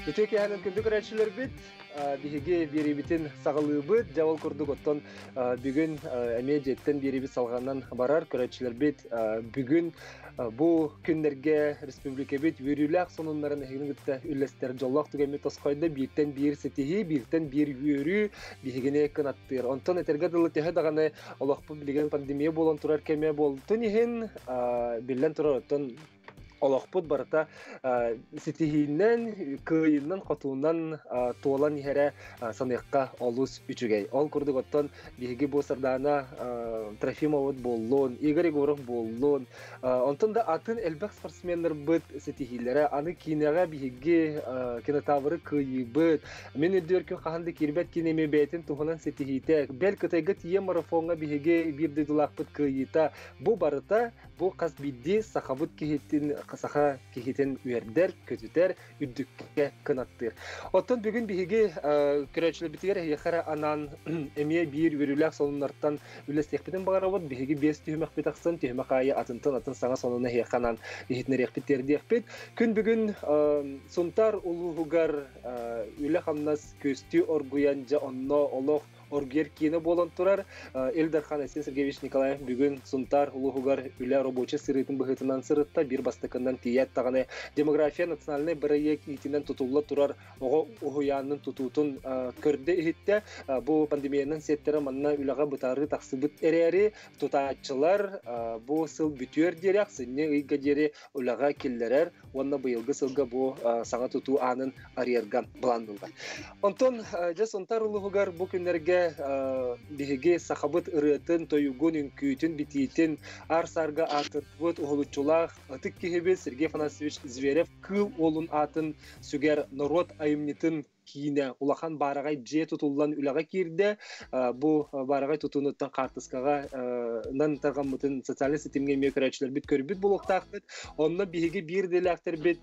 Үтүө киэһэнэн күндү көрөөччүлэрбит, биһиги биэриибитин саҕалыыбыт. Дьэ ол курдук оттон бүгүн эмиэ дьиэттэн биэриибит салҕанан барар. Көрөөччүлэрбит бүгүн бу күннэргэ республикабыт үөрүүлээх сонуннарын эһигини кытта үллэстэр дьоллоох түгэммит тосхойдо. Бииртэн биир ситиһии, бииртэн биир үөрүү биһигини кынаттыыр. Онтон этэргэ дылы төһө даҕаны олохпут билигин пандемия буолан турар кэмэ буолтун иһин, биллэн турар оттон олохпут барыта ситиһиинэн, кыайыынан, хотуунан туолан иһэрэ саныахха олус үчүгэй. Ол курдук оттон биһиги бу Сардаана Трофимовыт буоллун, Игорь Егоров буоллун, онтон да атын элбэх спортсменнарбыт ситиһиилэрэ, аны киинэҕэ биһиги кинотавры кыайыыбыт, мин үрдүгэр күн хаһан да киирбэт киинэми бэйэтин туһунан ситиһиитэ, бэл Кытайга тиийэ марафоҥҥа биһиги биир дойдулаахпыт кыайыыта, бу барыта бу хас биирдии сахабыт киһитин саха киһитин үөрдэр, көтүтэр, үрдүккэ кынаттыыр. Оттон бүгүн биһиги көрөөччүлэрбитигэр эһиэхэ эрэ анаан эмиэ биир үөрүүлээх сонуннартан үллэстиэхпитин баҕарабыт. Биһиги биэс түһүмэхпит ахсын түһүмэх аайы атынтан атын саҥа сонуну эһиэхэ анаан иһитиннэриэхпит, тиэрдиэхпит. Күн бүгүн Сунтаар улууһугар үлэ-хамнас күөстүү оргуйан, дьэ онно олох оргуйар киинэ буолан турар. Ил Дархан Айсен Сергеевич Николаев бүгүн Сунтаар улууһугар үлэ рабочай сырыытын быһыытынан сырытта. Биир бастакынан тиийээт даҕаны демография национальнай бырайыак иитинэн тутулла турар оҕо уһуйаанын тутуутун көрдө-иһиттэ. Бу пандемиянан сиэттэрэ манна үлэҕэ бытаарыы тахсыбыт эрээри, тутааччылар бу сыл бүтүөр диэри, ахсынньы ыйга диэри үлэҕэ киллэрэр уонна быйылгы сылга бу саҥа тутуу аанын арыйарга былаанныыллар. Онтон дьэ Сунтаар улууһугар бу күннэргэ биһиги сахабыт ырыатын, тойугун, үҥкүүтүн, битиитин аар-саарга аатырбыт уһулуччулаах ытык киһибит Сергей Афанасьевич Зверев Кыыл Уолун аатын сүгэр норуот айымньытын киинэ улахан баараҕай дьиэ тутуллан үлэҕэ киирдэ. Бу баараҕай тутуунуттан хаартыскаҕа нан тарҕаммытын социальнай ситимҥэ эмиэ көрөөччүлэрбит көрбүт буолуохтаахпыт. Онно биһиги биир идэлээхтэрбит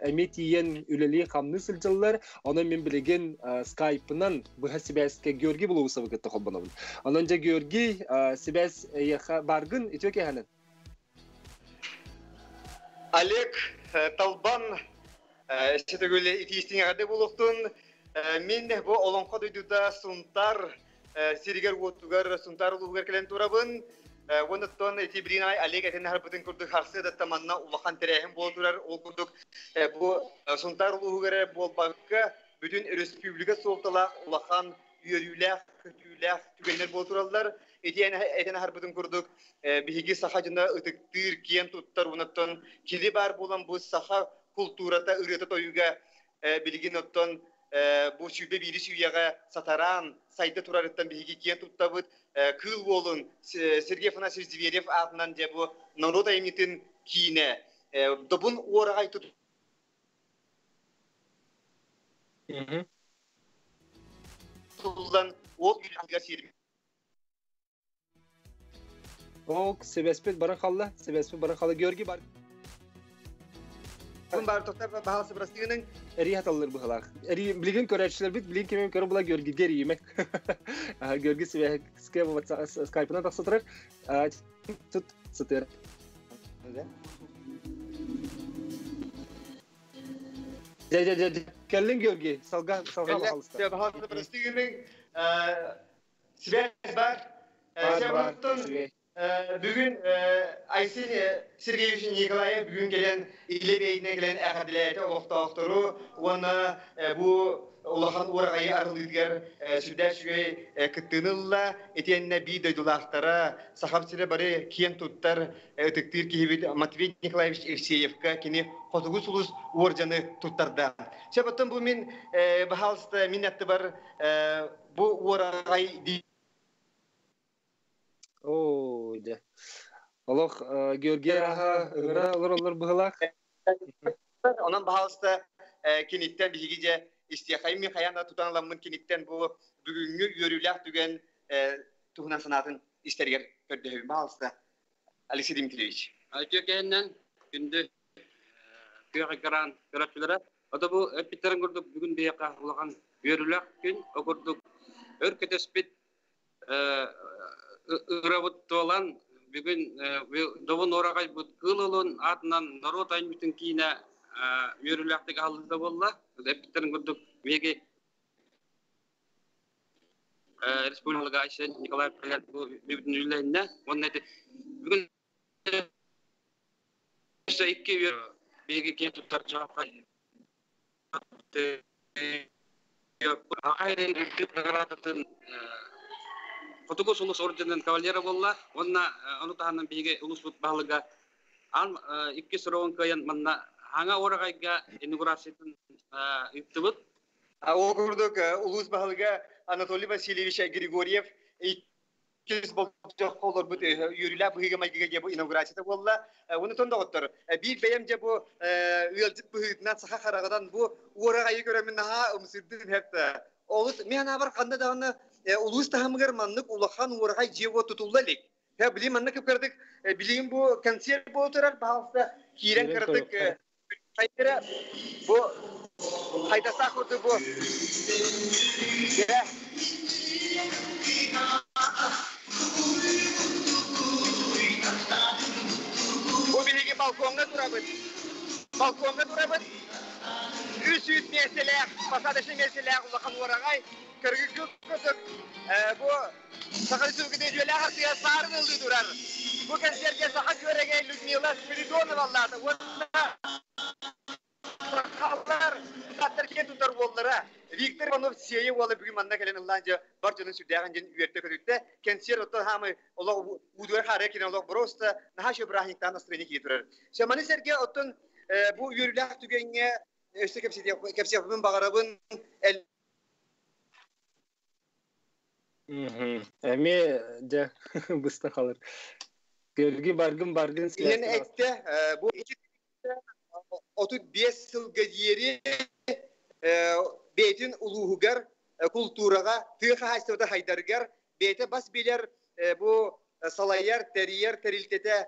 эмиэ тиийэн үлэлии-хамныы сылдьаллар. Онон мин билигин скайпынан быһа сибээскэ Георгий Булуусовы кытта холбонобун. Онон дьэ Георгий сибээс эйиэхэ бааргын үтүө киэһэнэн. Олег Талбан өссө итиистиҥ эҕэрдэ буолуохтун. Мин бу Олоҥхо дойдута Сунтаар сиригэр-уотугар Сунтаар улууһугар кэлэн турабын. Уонна ити билигин Олег этэн аһарбытын курдук харсыа манна улахан тэрээһин буола турар. Ол курдук бу Сунтаар улууһугар эрэ буолбакка бүтүн өрөспүүбүлүкэ суолталаах улахан үөрүүлээх, көтүүлээх түгэннэр буола тураллар. Итиэн этэн аһарбытын курдук биһиги саха дьоно ытыктыыр, киэн туттар уонаттан кили баар буолан бу саха култуурата, ырыата-тойуга билигин оттон бу 21-с үйэҕэ сатараан сайда турарыттан биһиги киэн туттабыт. Кыыл уолун Сергей Афанасьевич Зверев аатынан дьэ бу норуот айымньытын киинэ добун уораҕай тут туллан уол үрэҕигэр сиэрбит Ок, себеспит баран халла, себеспит баран халла. Георгий бар. Күн бар тоқтар баһалсы бырастыгының. Эри хаталлар быһалаах. Эри билигин көрөөччүлэрбит билигин кимим көрө була Георгийге эрийимек. Георгий связьке скайпынан тахса турар. Тут сытыр. Дьэ, дьэ, дьэ, кэллин Георгий, салга, салга баһалыста. Баһалыста бырастыгының Связь бар. Сен бүгүн Айсен Сергеевич Николаев бүгүн кэлэн илэ бэйинэн кэлэн эҕэрдэлээтэ олохтоохтору уонна бу улахан уораҕайы арылыытыгар сүрдээх үчүгэй кыттыыны ылла. Итиэннэ биир дойдулаахтара Сахам сирэ бары киэн туттар ытыктыыр киһибит Матвей Николаевич Евсеевка кини Хотугу сулус уордьаны туттарда. Сөп оттон бу мин баһаалыста мин аттыбар бу уораҕай дии Оо, дьэ. Олох Георгий аха ыҥыра олороллор быһылаах. Онон баһаалыста киниттэн биһиги дьэ истиэхэйим мин хайаан да тутан ыламмын киниттэн бу бүгүҥҥү үөрүүлээх түгэн туһунан санаатын истэригэр көрдөһөбүн баһаалыста Алексей Дмитриевич. Үтүө кэһиннэн күндү күөх экран көрөөччүлэрэ. Ото бу эппиттэрин курдук бүгүн биһиэхэ улахан үөрүүлээх күн. О курдук өр кэтэспит ырабыт туолан бүгүн Добун Уораҕайбыт Кыыл Олун аатынан норуот айымньытын киинэ үөрүүлээхтик аһыллыыта буолла. Эппиттэрин курдук биһиги республикаҕа Айсен Николаев бу бүтүн үлэлэһиннэ. Уонна ити бүгүн өссө икки үөр биһиги киэн туттар чаҕылхай Аҕа үрдүк наградатын Хотугу сулус орденын кавалера буолла уонна ону таһынан биһиги улууспут баһылыга аан иккис сороҕун кыайан манна Хаҥа уораҕайга инаугурациятын ыыттыбыт. Ол курдук улуус баһылыга Анатолий Васильевич Григорьев иккис болдьоххо олорбут үөрүүлээх быһыыга-майгыга дьэ бу инаугурацията буолла. Онутон доҕоттор, биир бэйэм дьэ бу ыалдьыт быһыытынан саха хараҕынан бу уораҕайы көрөммүн наһаа ымсыырдым хэппэ. Олус мен анаабар ханна даҕаны улуус таһымыгар маннык улахан уораҕай дьиэ-уот тутулла илик. Һэ, билигин маннык кыратык билигин бу концерт буола турар, баһаалыста киирэн кыратык хайдара бу хайдастаах курдук бу Бу биһиги балкоҥҥа турабыт. Балкоҥҥа турабыт. 300 миэстэлээх, посадочный миэстэлээх улахан уораҕай. Көргүккү курдук бу Саха Республикатын үтүөлээх артыыһа Саарын ыллыы турар. Бу кэнсиэргэ саха күөрэгэй Людмила Спиридонова ыллаата уонна сахалар аттар киэн туттар уоллара Виктор Иванов Сиэйэ уола бүгүн манна кэлэн ыллаан дьэ бар дьонун сүрдээҕин дьин үөртэ көтүттэ. Кэнсиэр оттон хаамай олох уудугар хаарыа кини олох просто наһаа үчүгэй бырааһынньыктаах настроение киирэ турар. Все маны сэргэ оттон бу үөрүүлээх түгэҥҥэ өссө кэпсиэхпин баҕарабын. Эмиэ дьэ быста халыр. Көргү баргын баргын Инэн эттэ бу 35 сылга диэри бэйэтин улууһугар култуураҕа тыа хаһаайыстыбата хайдарыгар бэйэтэ бас билэр бу салайар тэрийэр тэрилтэтэ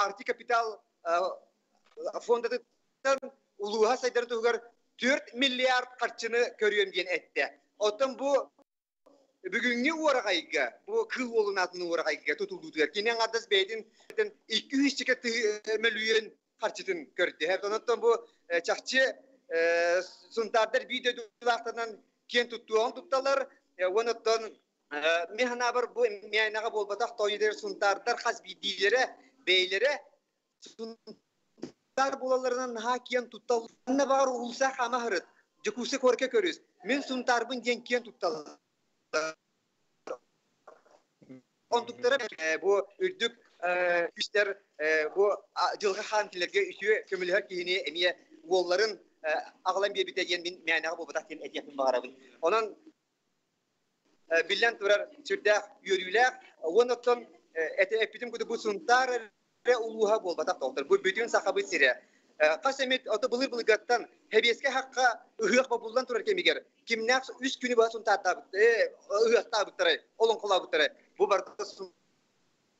Арти Капитал фондатыттан улууһа сайдар туһугар 4 миллиард харчыны көрүөм диэн эттэ. Оттон бу бүгүҥҥү уораҕайга, бу Кыыл Уолун аатын уораҕайга тутуллуутугар кини аҥардас бэйэтин 200 мөлүйүөн харчытын көрдө. Онон бу чахчы сунтаардар биир дойдулаахтарынан киэн туттуоҕун тутталар. Уонна мин санаабар бу мээнэҕэ буолбатах тоойудар сунтаардар хас биирдиилэрэ бэйэлэрэ Сунтаар буолалларынан наһаа киэн туттал. Ханна баҕар уулусса хаама сырыт, Дьокуускай куоракка көрүс. Мин Сунтаарбын диэн киэн тутталлар. Онтуктара бу үрдүк күүстэр бу дьылҕа хаан кинилэргэ үтүө көмөлөһөр киһини эмиэ уолларын аҕалан биэрбитэ диэн мин мээнэҕэ буолбатах диэн этиэхпин баҕарабын. Онон биллэн турар сүрдээх үөрүүлээх уонна оттон эппитим курдук бу Сунтаар эрэ улууһа буолбатах доҕоттор бу бүтүн Сахабыт сирэ хас эмит ото былыр былыргаттан Хэбиэскэ хахха ыһыах бобуллан турар кэмигэр кимнээх үс күнү быһа Сунтаардабыт ыһыахтаабыттарай олоҥхолообуттарай бу барыта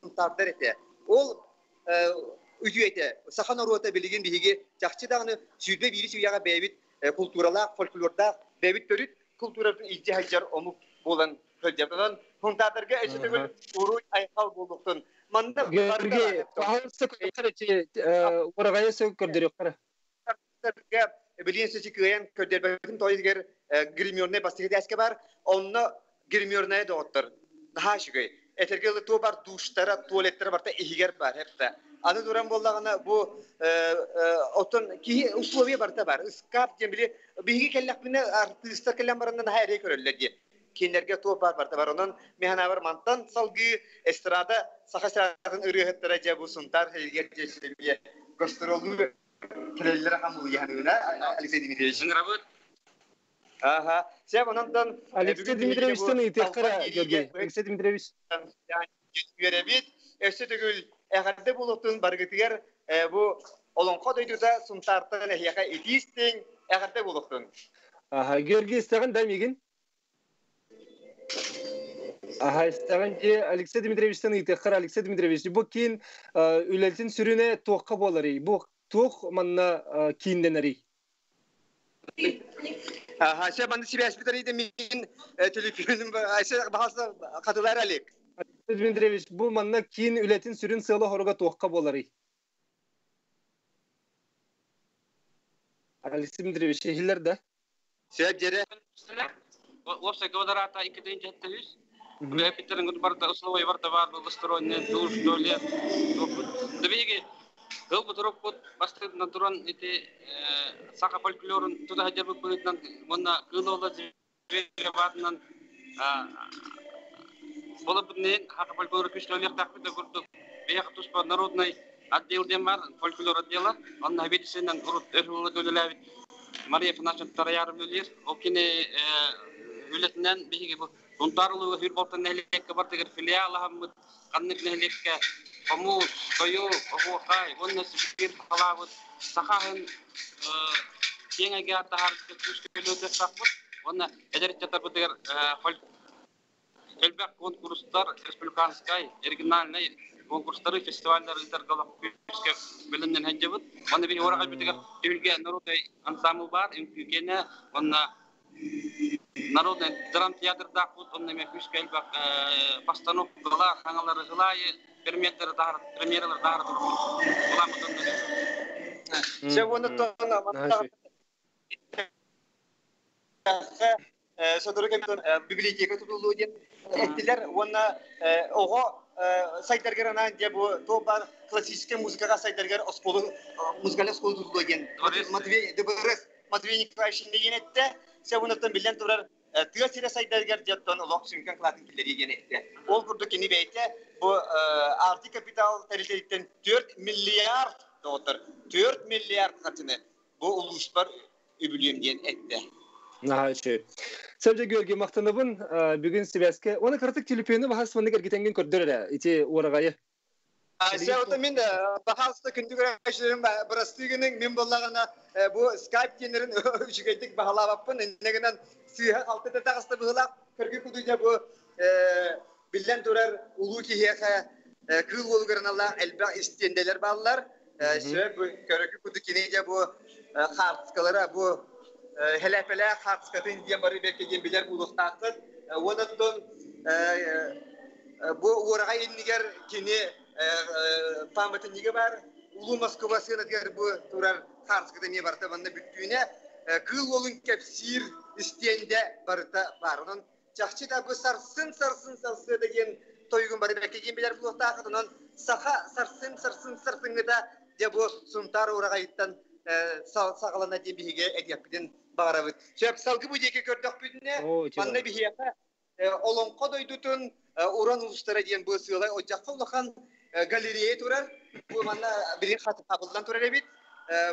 Сунтаардар этэ ол үтүө этэ саха норуота билигин биһиги чахчы даҕаны 21-с үйэҕэ бэйэбит култууралаах фольклордаах бэйэбит төрүт култууратын илдьэ сылдьар омук буолан сылдьар. Онон Сунтаардарга өссө төгүл уруй айхал буолуохтун. Манна Георгий, пожалуйста, ураҕайы сөг көрдөрүөххэ. Билигин сөчү кыайан көрдөрбөтүн тоойугар гримернай бастакы этээскэ бар. Онно гримерная доҕоттор наһаа үчүгэй. Этэргэ дылы туо бар душтара, туалеттара барыта иһигэр бар хеппэ. Аны туран буоллаҕына бу оттон киһи условия барыта бар. Ыскаап диэн били биһиги кэллэхпинэ артыыстар кэлэн баранна наһаа эрэй көрөллөр диye. Кинилэргэ туох баар барыта бар. Онон механабар мантан салгыы эстрада саха эстрадатын ырыаһыттара дьэ бу Сунтаар сиригэр дьэ гастроллуу кэлэллэрэ хамылыйаһыныына Алексей Дмитриевич. Ыҥырабыт. Аха. Сеп онон Алексей Дмитриевичтан ыйытыахха Георгий. Алексей Дмитриевич. Үөрэбит. Өссө төгүл эҕэрдэ буолуохтун барыгытыгар бу Олоҥхо дойдута Сунтаартан эһиэхэ итиистиҥ эҕэрдэ буолуохтун. Аха, Георгий истэҕин да мигин? Аха, истэҕин дии Алексей Дмитриевичтан ыйытыаххар Алексей Дмитриевич, бу киин үлэтин сүрүнэ туохха буоларый? Бу туох манна кииннэнэрий? Ася манна сибээспит арыйда мин төлөпүөнүм Ася баҕалса хатылар Олег. Дмитриевич, бу манна киин үлэтин сүрүн сыала-соруга туохха буоларый? Алексей Дмитриевич, иһиллэр да? Сөп дьэрэ. Уопсай квадрата 273. Эпиттерин барда условия барда бар благоустроенный душ, туалет. Дыбиги кыл бутуруппут бастыгынан туран ити саха фольклорун туда хадьарбыт быһыытынан уонна кыыл ола баатынан болобутнен хака фольклору күчлөлүөхтаахпыт да курдук бэйэх туспа народный отдел диэн бар, фольклор отдела. Онно хэбиэтисинэн урут өр сылларга үлэлээбит Мария Афанасьевна Тараяров үлэлиир. Ол кини үлэтинэн биһиги бу Сунтаар улууһа Хүр Болтон нэһилиэккэ бардыгар филиал аһаммыт, ханнык нэһилиэккэ хомус, тойук, оһуохай уонна сибиир халаабыт саха аһын киэҥ эйгэҕэ таһаарбыт күүскэ үлэлиэхтаахпыт уонна эдэр ыччаттарбытыгар элбэх куонкурустар, республиканскай, региональнай конкурстары, фестиваллары ыытарга олох күүскэ бэлэмнэн сылдьабыт. Уонна биһи уораҕайбытыгар Түһүлгэ народнай ансамбль баар, үҥкүү киэнэ уонна народный драмтеатрдаахпыт, онно эмиэ күүскэ элбэх постановкалар, хаҥалары ылаайы премьердары таһаар, премьералар таһаара турбут. Буламмыт онно. Сэ уонна сотору кэмтэн библиотека тутуллуо диэн эттилэр уонна оҕо сайдаргар анаан дьэ бу туох баар классическай музыкаҕа сайдаргар оскуола музыкальнай оскуола тутуллуо диэн Матвей ДБРС Матвей Николаевич диэн эттэ. Сэ онуттан биллэн турар тыа сирэ сайдарыгар дьэ олох сүҥкэн кылаатын киллэриэ диэн эттэ. Ол курдук кини бэйэтэ бу Арктик капитал тэрилтэриттэн 4 миллиард доҕоттор 4 миллиард харчыны бу улууспар үбүлүөм диэн эттэ. Наһаа үчүгэй. Сәбдэ Георгий махтанабын бүгүн сибээскэ. Уонна кыратык телефону баһас маннык эргитэнген көрдөр эрэ ити уораҕайы. Сәута мин баһаалыста күндү көрөөччүлэрим бырастыы гыныҥ мин буоллаҕына бу скайп диэннэрин үчүгэйдик баһылаабаппын иннэ гынан сыыһа халты да таҕыста быһыылаах көргү кудуйда бу биллэн турар улуу киһиэхэ кыыл уолугар аналлаах элбэх истиэндэлэр бааллар. Сөп көрөкү кудук кини дьэ бу хаартыскалара бу хэлээпэлээх хаартыскатын диэн бары бэркэ диэн билэр буолуохтааххыт. Уонна оттон бу уораҕай иннигэр кини пааматынньыга баар. Улуу Москуба сыанатыгар бу турар хаартыската эмиэ барыта манна бүттүүнэ кыыл уолун кэпсиир истиэндэ барыта баар. Онон чахчы да бу сарсын сарсын сарсыада диэн тойугун бары бэккэ диэн билэр буолуохтааххыт. Онон саха сарсын сарсын сарсыҥҥыта дьэ бу Сунтаар ураҕайыттан саҕалана диэн биһиги этиэхпитин баҕарабыт. Сөп салгы бу диэки көрдөхпүтүнэ манна биһиэхэ Олоҥхо дойдутун уран уустара диэн бу сыалай одьахха улахан галерея турар. Бу манна билин хабыллан турар эбит.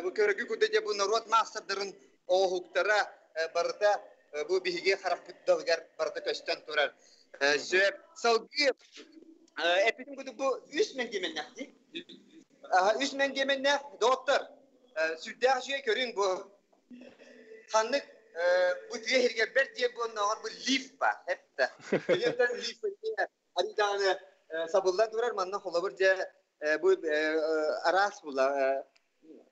Бу көрөгү курда дьэ бу норуот маастардарын оҥоһуктара барыта бу биһиги харахпыт далыгар барыта көстөн турар. Сөп. Салгыы эппитим курдук бу үс мэндиэмэннээх дии. Үс мэндиэмэннээх доҕоттор сүрдээх үчүгэй көрүҥ бу. Ханнык бу тыа иһигэр бэрт диэн буоннооҕор бу лифт баар эптэ. Билиэттэн лифт арыйдаҕына сабыллан турар манна холобур дьэ бу араас була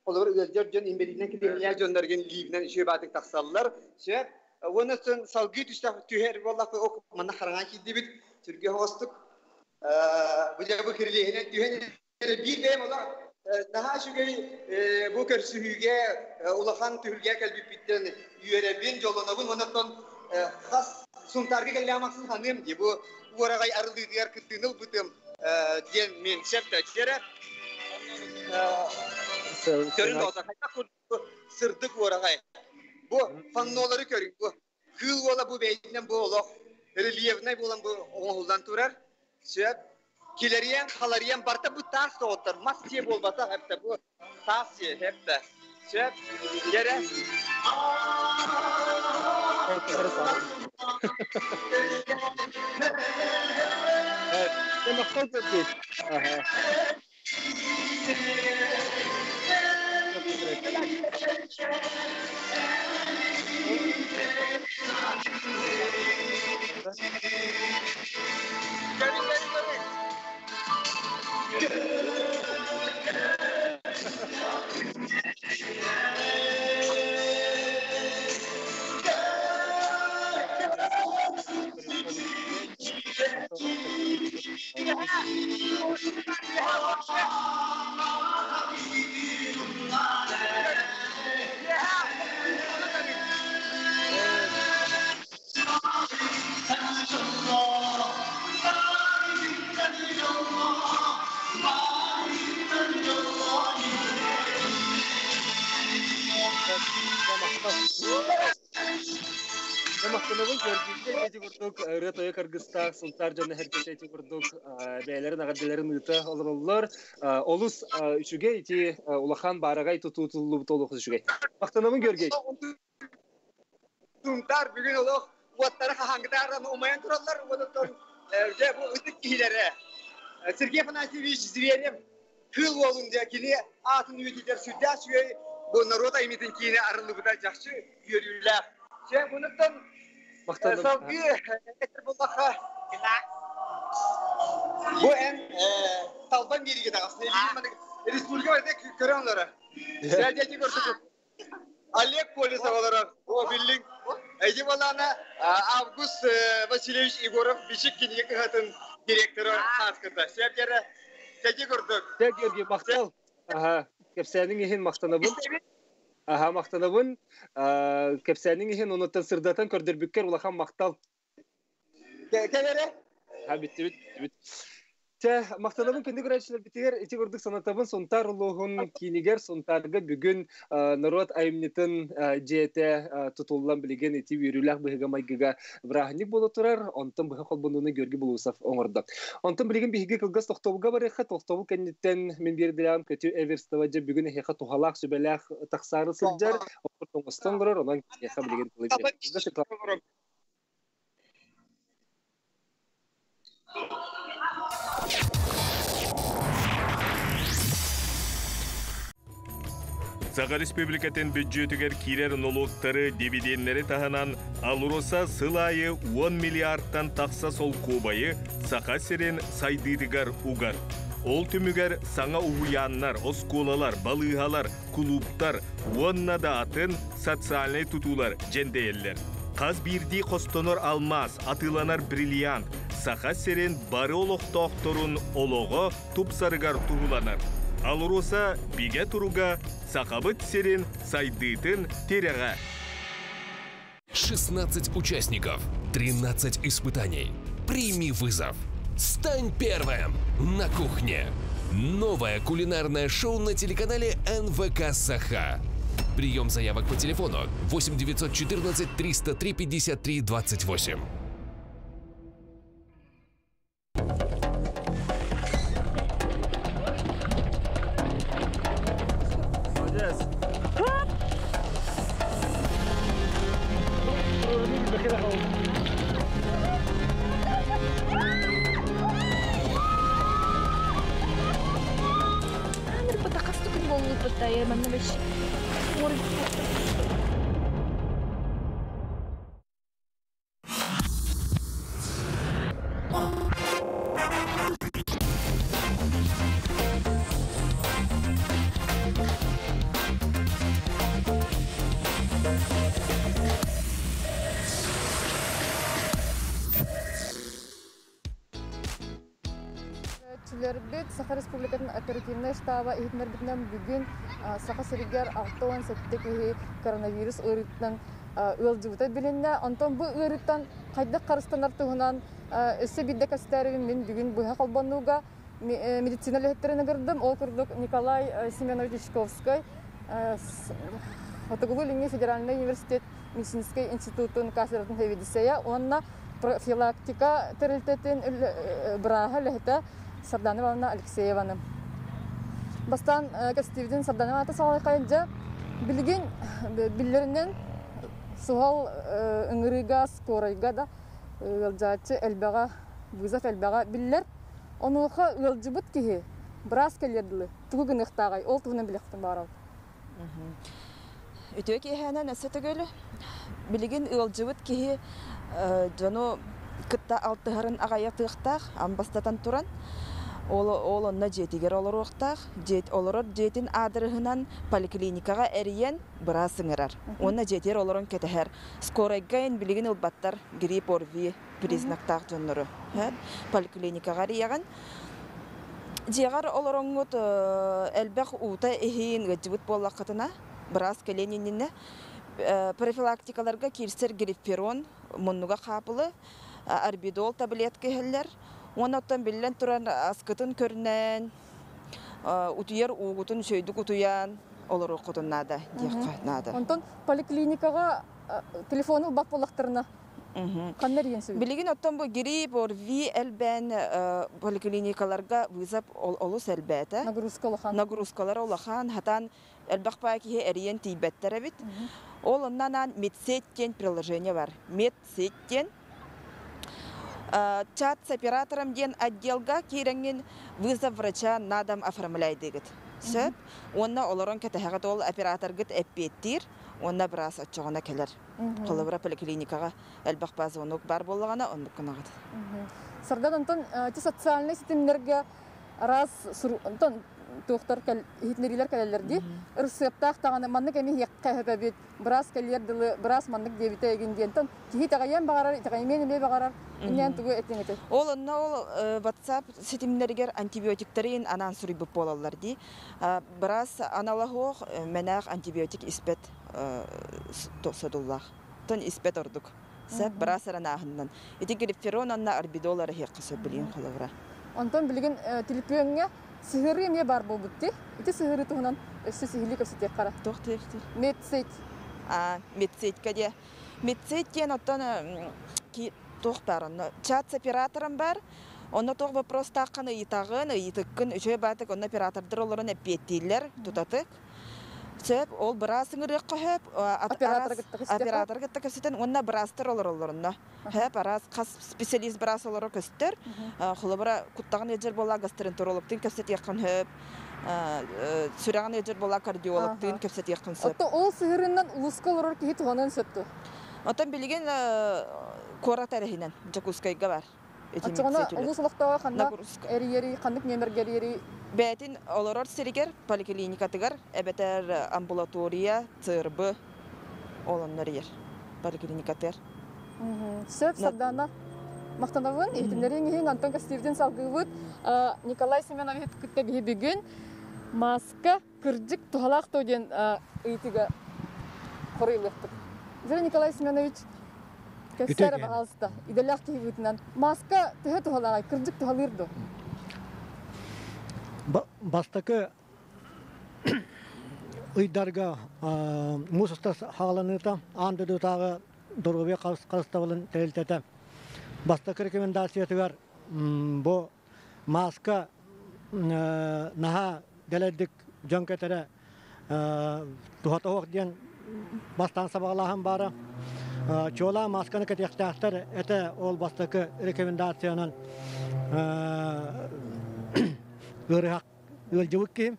холобур ыалдьар дьон инбэлиитинэн килиэһиннээх дьонноргун лиибинэн үчүгэй баатык тахсаллар сөп уонна салгыы түстэх түһэр буоллахпы ок манна хараҥа киирдибит сүргэ оҕостук бу дьэ бу кирилиэһинэн түһэн биир бэйэм олох наһаа үчүгэй бу көрсүһүүгэ улахан түһүлгэ кэлбиппиттэн үөрэбин дьоллонобун уонна оттон хас Сунтаарга кэллэҕим ахсын ханыам дии бу уораҕай арыллыытыгар кыттыыны ылбытым диэн мин сөп эрэ көрүн доҕотор хайдах курдук сырдык уораҕай бу паннолары көрүҥ бу кыыл уола бу бэйэтинэн бу олох рельефнай буолан бу оҥоһуллан турар сөп килэриэн халарыйан барыта бу таас доҕоттор мас сиэ буолбатах эптэ бу таас сиэ эптэ сөп дьэрэ Махтанабын көрдүүргэ ити курдук ырыа тойук аргыстаах Сунтаар дьоно эргэтэ ити курдук бэйэлэрин аҕардыларын ыыта олороллор. Олус үчүгэй ити улахан баараҕай тутуутуллубут олох үчүгэй. Махтанабын Георгий. Сунтаар бүгүн олох уоттара хаһааҥҥытааран умайан тураллар уонуттан дьэ бу ытык киһилэрэ Сергей Афанасьевич Зверев Кыыл Уолун дьэ кини аатын үйэтитэр сүрдээх үчүгэй бу норуот айымньытын киинэ арыллыбыта чахчы үөрүүлээх. Дьэ мунуттан салгыы этэр буоллахха бу эн талбан биэриигэ таҕыстын. Республика барыта көрөн олорор. Дьэ дьэ көрдүк. Олег Колесов олорор. О, биллиҥ. Эйди балаана Август Васильевич Егоров Бичик кинигэ кыһатын директора сааскыта. Сэргэрэ сэдьи курдук. Дьэ, Георгий, махтал. Аха, кэпсээниҥ иһин махтанабын. Аха, махтанабын. Кэпсээниҥ иһин онуттан сырдатан көрдөрбүккэр улахан махтал. Кэлэрэ? Ха, бүттүбүт, бүттүбүт. Чэ, махтанабын күндү көрөөччүлэрбитигэр ити курдук санатабын Сунтаар улууһун киинигэр Сунтаарга бүгүн норуот айымньытын дьиэтэ тутуллан билигин ити үөрүүлээх быһыыга-майгыга бырааһынньык буола турар. Онтон быһа холбонууну Георгий Булусов оҥордо. Онтон билигин биһиги кылгас тохтобулга барыахха. Тохтобул кэнниттэн мин биэрдилэҕим Көтү Эверстова дьэ бүгүн эһиэхэ туһалаах сүбэлээх тахсаары сылдьар. Оҥостон олорор, онон киниэхэ билигин тылы биэрэбин. Саха Республикатын бүддьүөтүгэр киирэр нолуоктары, дивиденнэри таһынан АЛРОСА сыл аайы 10 миллиардтан тахса солкуобайы Саха сирин сайдыытыгар угар. Ол түмүгэр саҥа уһуйааннар, оскуолалар, балыыһалар, кулууптар уонна да атын социальнай тутуулар дьэндэйэллэр. Хас биирдии хостонор алмаас, атыыланар бриллиант Саха сирин бары олохтоохторун олоҕо тупсарыгар туһуланар. АЛРОСА бигэ туруга Сахабыт сирин сайдыытын тирэҕэ. 16 участников, 13 испытаний. Прими вызов. Стань первым на кухне. Новое кулинарное шоу на телеканале НВК «Саха». Прием заявок по телефону 8 914 303 53 28. Көрөөччүлэрбит Саха Республикатын оперативнай штаба иһитиннэрбитинэн бүгүн Саха сиригэр 67 киһи коронавирус ыарыытынан ыалдьыбыта билиннэ. Онтон бу ыарыыттан хайдах харыстанар туһунан өссө биирдэ кэпсэтэрибин мин бүгүн быһа холбонууга медицина үлэһиттэрин ыҥырдым. Ол курдук Николай Семенович Дьячковскай Хотугулуу-Илиҥҥи федеральнай университет медицинскэй институтун кафедратын сэбиэдиссэйэ уонна профилактика тэрилтэтин бырааһа үлэһитэ Сардана Ивановна Алексееваны. Бастаан кэпсэтиибитин Сардана Ивановна саҕалыаххайын дьэ билигин биллэринэн суһал ыҥырыыга, скорайга да ыалдьааччы элбэҕэ, вызов элбэҕэ биллэр. Онуоха ыалдьыбыт киһи быраас кэлиэр дылы тугу гыныахтааҕый? Ол туһунан билиэхпитин баҕарабыт. Үтүө киэһээнэн өссө төгүл билигин ыалдьыбыт киһи дьону кытта алтыһарын аҕайатыахтаах, бастатан туран. Ол онно дьиэтигэр олоруохтаах. Дьиэт, олорор дьиэтин аадырыһынан поликлиникаҕа эрийэн быраас ыҥырар. Уонна дьиэтигэр олорон кэтэһэр. Скорайга ин билигин ылбаттар грипп, ОРВИ признактаах дьоннору. Поликлиникаҕа эрийэҕин. Дьиэҕэр олороҥҥут элбэх уута иһин ыалдьыбыт буоллаххытына, быраас кэлиэн иннинэ профилактикаларга киирсэр грипперон, муннуга хаапылы, арбидол таблетка иһэллэр. Уонна оттон биллэн туран аскытын көрүнэн, Утуйар уугутун үчүгэйдик утуйан олоруоххутун наада диэххэ наада. Онтон поликлиникаҕа телефону ылбат буоллахтарына ханна эрийэн сөбүй? Билигин оттон бу грипп, ОРВИ элбээн поликлиникаларга вызов олус элбээтэ. Нагрузка улахан. Нагрузкалара улахан, хатан элбэх баа киһи эрийэн тиийбэттэр эбит. Ол онно анаан Медсеть диэн приложение бар. Медсеть диэн чат с оператором диэн отделга киирэҥҥин вызов врача на дом оформляйдыгыт. Сөп. Уонна олорон кэтэһэҕит ол операторгыт эппиэттиир уонна быраас оччоҕуна кэлэр. Холобура поликлиникаҕа элбэх база онук бар буоллаҕына оннук гынаҕыт. Сардан онтон ити социальнай ситимнэргэ араас онтон туохтар иһитиннэриилэр кэлэллэр дии. Ырысыаптаах даҕаны маннык эми иһиэххэ сөп эбит, быраас кэлиэр дылы быраас маннык диэбитэ игин диэнтэн киһи итэҕэйиэн баҕарар, итэҕэйимиэн эмиэ баҕарар. Инньээн тугу этиҥ этэй? Ол онно ол WhatsApp ситимнэригэр антибиотиктары анаан суруйбут буолаллар дии. Быраас аналаһуох мэнээх антибиотик испэт содуллаах. Тон испэт ордук. Сөп быраас аранааһынынан. Ити грипферон анна арбидол арыһыахха сөп билигин холобура. Онтон билигин түлүпүөҥҥэ сыһыарыы эмиэ баар буолбут дии. Ити сыһыарыы туһунан өссө сиһилии кэпсэтиэх хара. Туох диэбитий? Медсеть. А, медсетька диэ. Медсеть диэн оттон туох баар онно чат с оператором бар. Онно туох вопростааххын ыйытаҕын, ыйытыккын үчүгэй баатык онно оператордар олорон эппиэттииллэр тутатык. Сөп, ол быраас ыҥырыахха сөп, операторы кытта кэпсэтэн уонна быраастар олороллор онно. Хөп, араас хас специалист быраас олоро көстөр. Холобура, куттаҕын ыалдьар буолла гастроэнтерологтыын кэпсэтиэххин сөп, сүрэҕин ыалдьар буолла кардиологтыын кэпсэтиэххин сөп. Отто ол сыһырыннан улууска олорор киһи туһанан сөп дуо? Оттон билигин куорат эрэһинэн Дьокуускайга бар. Оччоҕуна улуус олохтооҕо ханна эрийэри, ханнык нүөмэргэ эрийэри? Бэйэтин олорор сиригэр, поликлиникатыгар, эбэтэр амбулатория, ЦРБ ол онно эрийэр. Поликлиникатыгар. Сөп, Сардаана. Махтанабын, иһитиннэрииҥ иһин Антон Костивдин салгыыбыт. Николай Семенович кытта биһи бүгүн маска кырдьык туһалаах дуо диэн ыйытыыга хоруйлуохпут. Дьэ, Николай Семенович, кэпсээ эрэ баҕалыста, идэлээх киһи быһыытынан маска төһө туһалааҕый, кырдьык туһалыыр дуо? Бастакы ыйдарга муус устар хааланыыта аан дойдутааҕы доруобуйа харыстабылын тэрилтэтэ бастакы рекомендациятыгар бу Мааска наһаа дэлэйдик дьон кэтэрэ туһата суох диэн бастаан сабаҕалааһын баара. Чуолаан маасканы кэтиэхтээхтэр этэ ол бастакы рекомендациянан ыарыһах ыалдьыбыт киһи.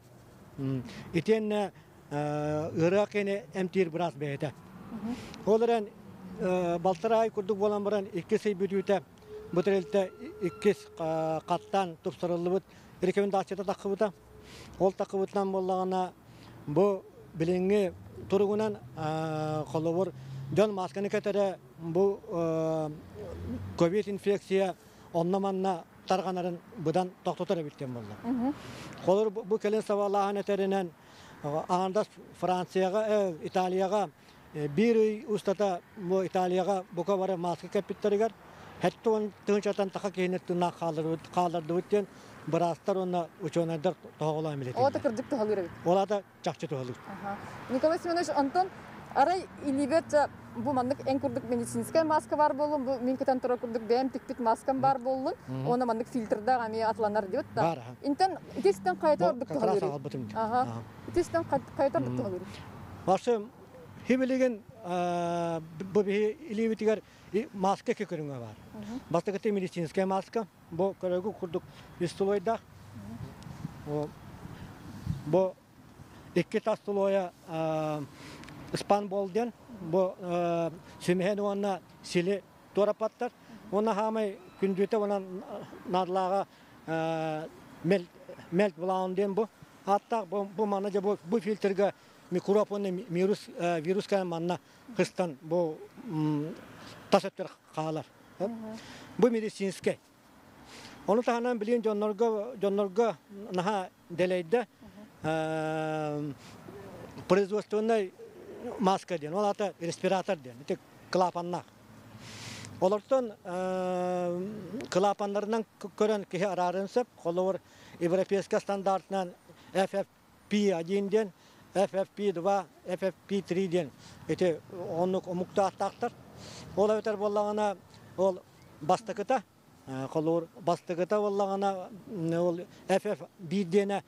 Итиэннэ ыарыһах киһини эмтиир быраас бэйэтэ. Ол эрэн балтараа ай курдук буолан баран иккис ый бүтүүтэ Бу тэрилтэ иккис хаттаан тупсарыллыбыт рекомендацията таххыбыта. Ол таххыбытынан буоллаҕына бу билиҥҥи туругунан холобур дьон маасканы кэтэрэ бу ковид инфекция онно-манна тарҕанарын быдан тохтотор эбит диэн буолла. Холобур бу кэлин сабаҕалааһын этэринэн аҥардас Францияҕа, Италияҕа Биир ый устата бу Италияҕа бука бары мааска кэппиттэригэр 70 тыһыынчаттан таха киһини тыыннаах хааллардыбыт диэн быраастар уонна учуонайдар тоһоҕолоон билэтиллэр. Ол кырдьык туһалыыр эбит. Ол аата чахчы туһалыыр. Николай Семенович, онтон арай илиибэр бу маннык эн курдук медицинскэй маска бар буоллун, бу мин кытан турар курдук бэйэм тикпит маскам бар буоллун, уонна маннык фильтрдаах эмиэ атланар диэбит да. Интен итистен хайата ордук туһалыыр. Аха. Итистен хайата ордук туһалыыр. Башы Хибилигин бу биһи илиибитигэр маска икки көрүҥэ бар. Бастакыта медицинская маска, бу көрөгү курдук үс слойдаах. Бу икки тас слойа спанбол диэн, бу сүмэһин уонна сили туораппаттар. Уонна хаамай күндүтэ уонна наадалааҕа мельт булаун диэн бу. Ааттаах бу манна дьэ бу фильтрга микроп уонна вирус вирус манна кыстан бу тас өттөр хаалар. Бу медицинскэй. Ону таһынан билигин дьоннорго дьоннорго наһаа дэлэйдэ производственнай маска диэн, ол аата респиратор диэн, ити клапаннаах. Олортон клапаннарынан көрөн киһи араарыан сөп. Холобур, европейскай стандартынан. FFP1 диэн, FFP2, FFP3 диэн ити оннук омуктаахтаахтар. Ол эбэтэр буоллаҕына ол бастакыта холуур бастакыта буоллаҕына ол FF1 диэнэ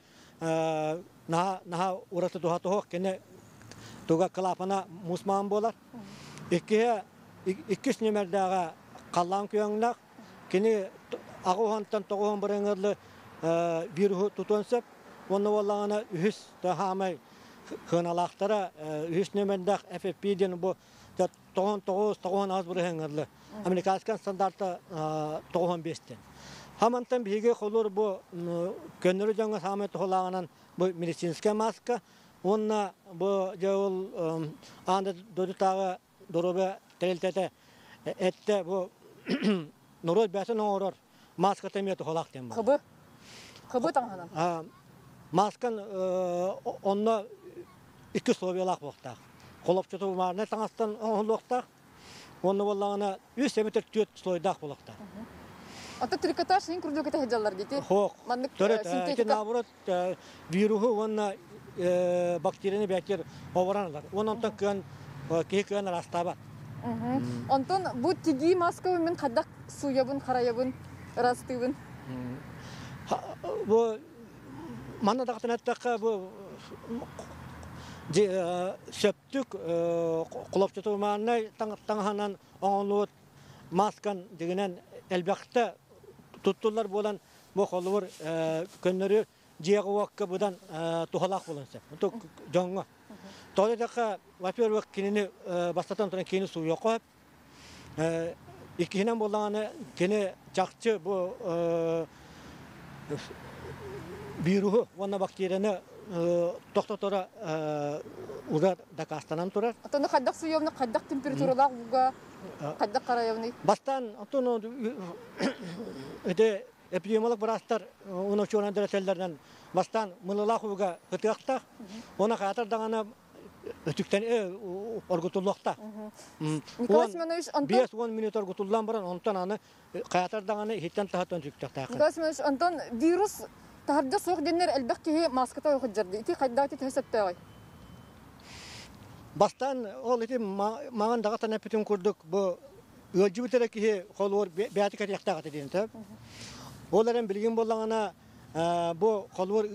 наһаа наһаа ураты туһа туһуох кини туга клапана мусмаан буолар. Иккиһэ иккис нүмердээҕэ халлаан күөҥнээх кини аҕыһантан тоҕуһун бырыҥырлы вируһу тутуон сөп. Уонна буоллаҕына үһүс хаамай хыаналаахтара үһүс нүмердээх FFP диэн бу 99 98 бырыһыҥырлы. Американскай стандарта 95-тен. Хамантан биһиги холур бу көннөрү дьоҥҥо саамай туһулааҕынан бу медицинскэй маска уонна бу дьэ ол аан дойдутааҕы доруобуйа тэрилтэтэ эттэ бу норуот бэйэтин оҥорор маската эмиэ туһалаах диэн буолар. Хыбы. Хыбы таҥаһынан. Маскан онно икки условиялаах буолуохтаах. Холопчуту маарынай таҥастан оҥоһуллуохтаах. Уонна буоллаҕына үс эбэтэр түөрт слойдаах буолуохтаах. Ото трикотаж иин курдук этэ сылдьаллар дии. Хоох. Маннык Төрөт, ити синтетика. наоборот вируһу уонна бактерияны бээтигэр оборон ылар. Уонна онтон кыан киһи кыан араастаабат. Онтон бу тигии маскабын мин хайдах сууйабын, харайабын, ыраастыыбын? Бу манна даҕатан эттэххэ бу сөптүк хлопчатуманнай таҥаһынан оҥоһуллубут маскан дьиҥинэн элбэхтэ туттуллар буолан бу холобур көннөрү дьиэҕэ-уокка быдан туһалаах буолан сөп. Дьоҥҥо. Тоҕо диэтэххэ, во-первых, кинини бастатан туран кинини сууйуохха сөп. Иккиһинэн буоллаҕына, кини чахчы бу вируһу уонна бактерияны тохтоторо уже дакаастанан турар. Оттон хайдах суйуомна, хайдах температуралаах ууга, хайдах харайабыный? Бастаан оттон ити эпидемиолог быраастар уну учуонан этэллэринэн бастаан мылылаах ууга ытыахтаах. Оны хаатар даҕаны өтүктэн оргутуллуохтаах. Николай Семенович, онтон 5-10 минут оргутуллан баран, онтон аны хаатар даҕаны иһиттэн таһаттан өтүктөхтаах. Николай Семенович, онтон вирус таһырдьа суох диэннэр элбэх киһи маската сылдьар. Ити хайдах ити төһө сөптөөҕүй? Бастаан ол ити маҥан даҕатан эппитим курдук бу ыалдьыбыт эрэ киһи холуор бэйэтэ кэтиэхтээх этэ диэн сөп. Ол эрэн билигин буоллаҕына бу холуор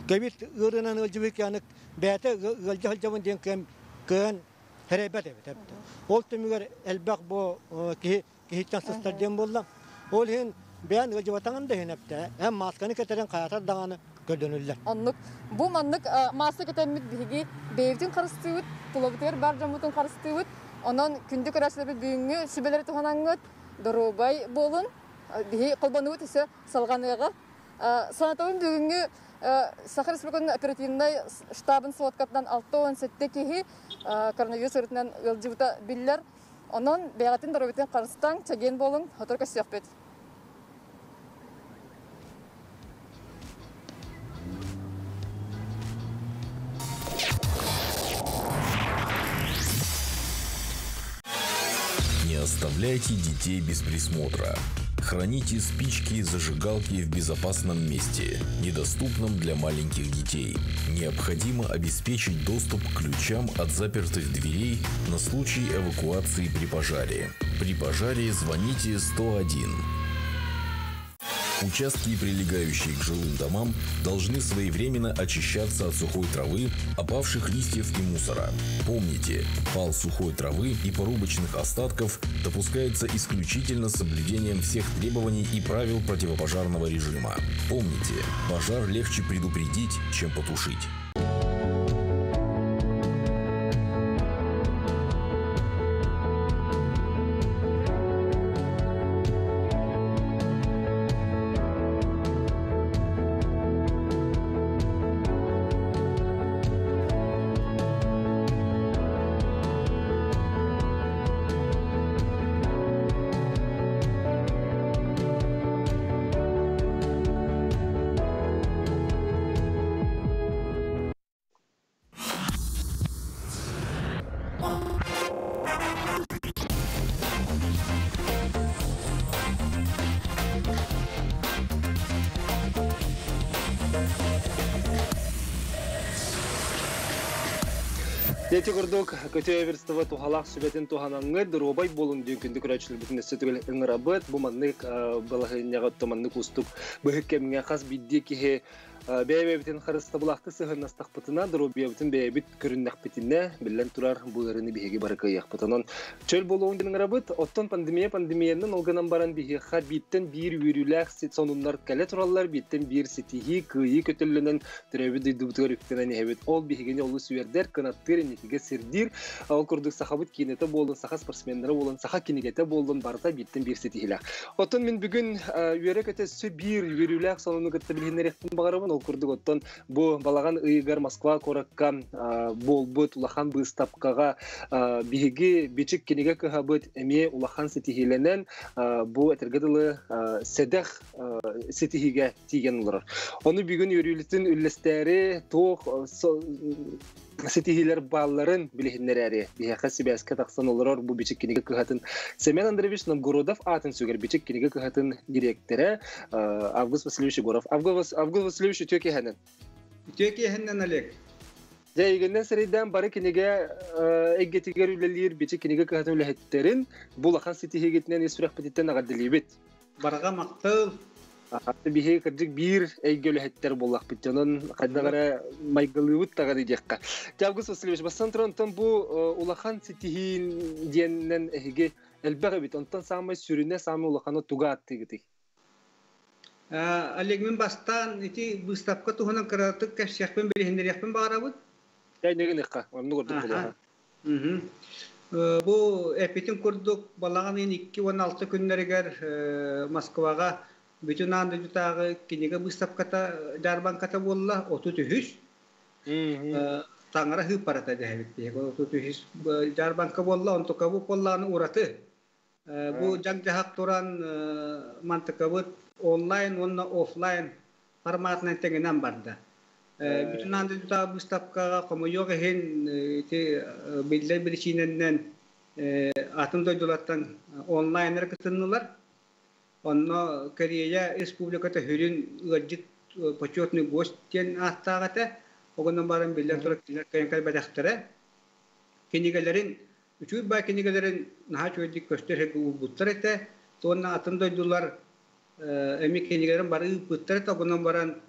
ковид ыарыынан ыалдьыбыт киһи бэйэтэ ыалдьа сылдьабын диэн кыан кыан сэрэйбэт эбит. Ол түмүгэр элбэх бу киһи киһиттэн сыстар диэн буолла. Ол иһин бэйэн ыалдьыбатаҕын да иһин эптэ эн маасканы кэтэрин хайатар даҕаны көрдөнүллэр. Оннук. Бу маннык маска кэтэммит биһиги бэйэбитин харыстыыбыт, тулабытыгар бар дьоммутун харыстыыбыт. Онон күндү көрөөччүлэрбит бүгүҥҥү сүбэлэри туһанаҥҥыт доруобай буолун. Биһи холбонугут өссө салҕаныаҕа. Санатабын бүгүҥҥү Саха Республикатын оперативнай штабын сводкатынан 67 киһи коронавирус ыарыытынан ыалдьыбыта биллэр. Онон бэйэҕитин доруобуйатын харыстааҥ, чэгиэн буолуҥ, сотору көрсүөхпүт. Не оставляйте детей без присмотра. Храните спички и зажигалки в безопасном месте, недоступном для маленьких детей. Необходимо обеспечить доступ к ключам от запертых дверей на случай эвакуации при пожаре. При пожаре звоните 101. Участки, прилегающие к жилым домам, должны своевременно очищаться от сухой травы, опавших листьев и мусора. Помните, пал сухой травы и порубочных остатков допускается исключительно с соблюдением всех требований и правил противопожарного режима. Помните, пожар легче предупредить, чем потушить. Дети курдук Көтө Эверстова тухалаах сүбэтин туһанаңҥы доруобай буолуҥ диэн күндү көрөөччүлэрбитин өссө төгүл ыҥырабыт. Бу маннык балаһыанньаҕа маннык уустук быһык кэмҥэ хас биирдии киһи бэйэ-бэйэбитин харыстабылаахтык сыһыаннастахпытына, доруобуйабытын бэйэбит көрүннэхпитинэ, биллэн турар, бу ыарыыны биһиги бары кыайыахпыт. Онон чөл буолуоҥ диэн ыҥырабыт. Оттон пандемия пандемиянан ол гынан баран биһиэхэ бииртэн биир үөрүүлээх сонуннар кэлэ тураллар, бииртэн биир ситиһии, кыайыы көтөллөнөн төрөөбүт дойдубутугар үктэнэн иһэбит. Ол биһигини олус үөрдэр, кынаттыыр, инникигэ сирдиир. Ол курдук сахабыт киинэтэ буоллун, саха спортсменнара буоллун, саха кинигэтэ буоллун, барыта бииртэн биир ситиһиилээх. Оттон мин бүгүн үөрэ-көтө өссө биир үөрүүлээх сонуну кытта билиһиннэриэхпин баҕарабын. Ол курдук оттон бу балаҕан ыйыгар Москва куоракка буолбут улахан быыстапкаҕа биһиги Бичик кинигэ кыһабыт эмиэ улахан ситиһиилэнэн бу этэргэ дылы сэдэх ситиһиигэ тиийэн олорор. Ону бүгүн үөрүүлүтүн үллэстээри туох ситиһиилэр баалларын билиһиннэрээри биһиэхэ сибээскэ тахсан олорор бу Бичик кинигэ кыһатын Семен Андреевич Новгородов аатын сүгэр Бичик кинигэ кыһатын дириэктэрэ Август Васильевич Егоров. Август Васильевич, үтүө киэһэнэн. Үтүө киэһэнэн, Олег. Дьэ, эйигиннэн сирэйдээн бары кинигэ эйгэтигэр үлэлиир Бичик кинигэ кыһатын үлэһиттерин бу улахан ситиһиигитинэн ис сүрэхпититтэн эҕэрдэлиибит. Барҕа махтал. Биһи кырдьык биир эйгэ үлэһиттэр буоллахпыт. Онон хайдах эрэ майгылыыбыт даҕаны диэххэ. Август Васильевич, бастан туран, онтон бу улахан ситиһиин диэннэн эһиги элбэх эбит. Онтон саамай сүрүнэ, саамай улахана туга ааттыыгытый? Олег, мин бастаан ити быыстапка туһунан кыратык кэпсиэхпин, билиһиннэриэхпин баҕарабын. Дьэ, оннук ордук буолуоҕа. Бу эпитин курдук балаҕан ыйын 2-16 күннэригэр Москваҕа бүтүн аан дойдутааҕы кинигэ быыстапката, дьаарбаҥката буолла, 33. Таҥара хыыппарата дэһэбит биһиги. 33 дьаарбаҥка буолла, онтукабыт буоллаҕына ураты. Бу дьаҥ-дьаһах туран мантыкабыт онлайн уонна офлайн форматынан тэҥинэн барда. Бүтүн аан дойдутааҕы быыстапкаҕа хомойуох иһин ити биллэр биричиинэнэн атын дойдулартан онлайнер кытыннылар. Онно Корея Республиката сүрүн ыалдьыт, почетный гость диэн ааттаах этэ. Огонон баран биллэн турар кинилэр кыайан кэлбэтэхтэрэ. Кинигэлэрин, үчүгэй баай кинигэлэрин наһаа үчүгэйдик көстөр сиргэ уурбуттар этэ. Уонна атын дойдулар эми кинигэлэрин бары ыыппыттар этэ. Огонон баран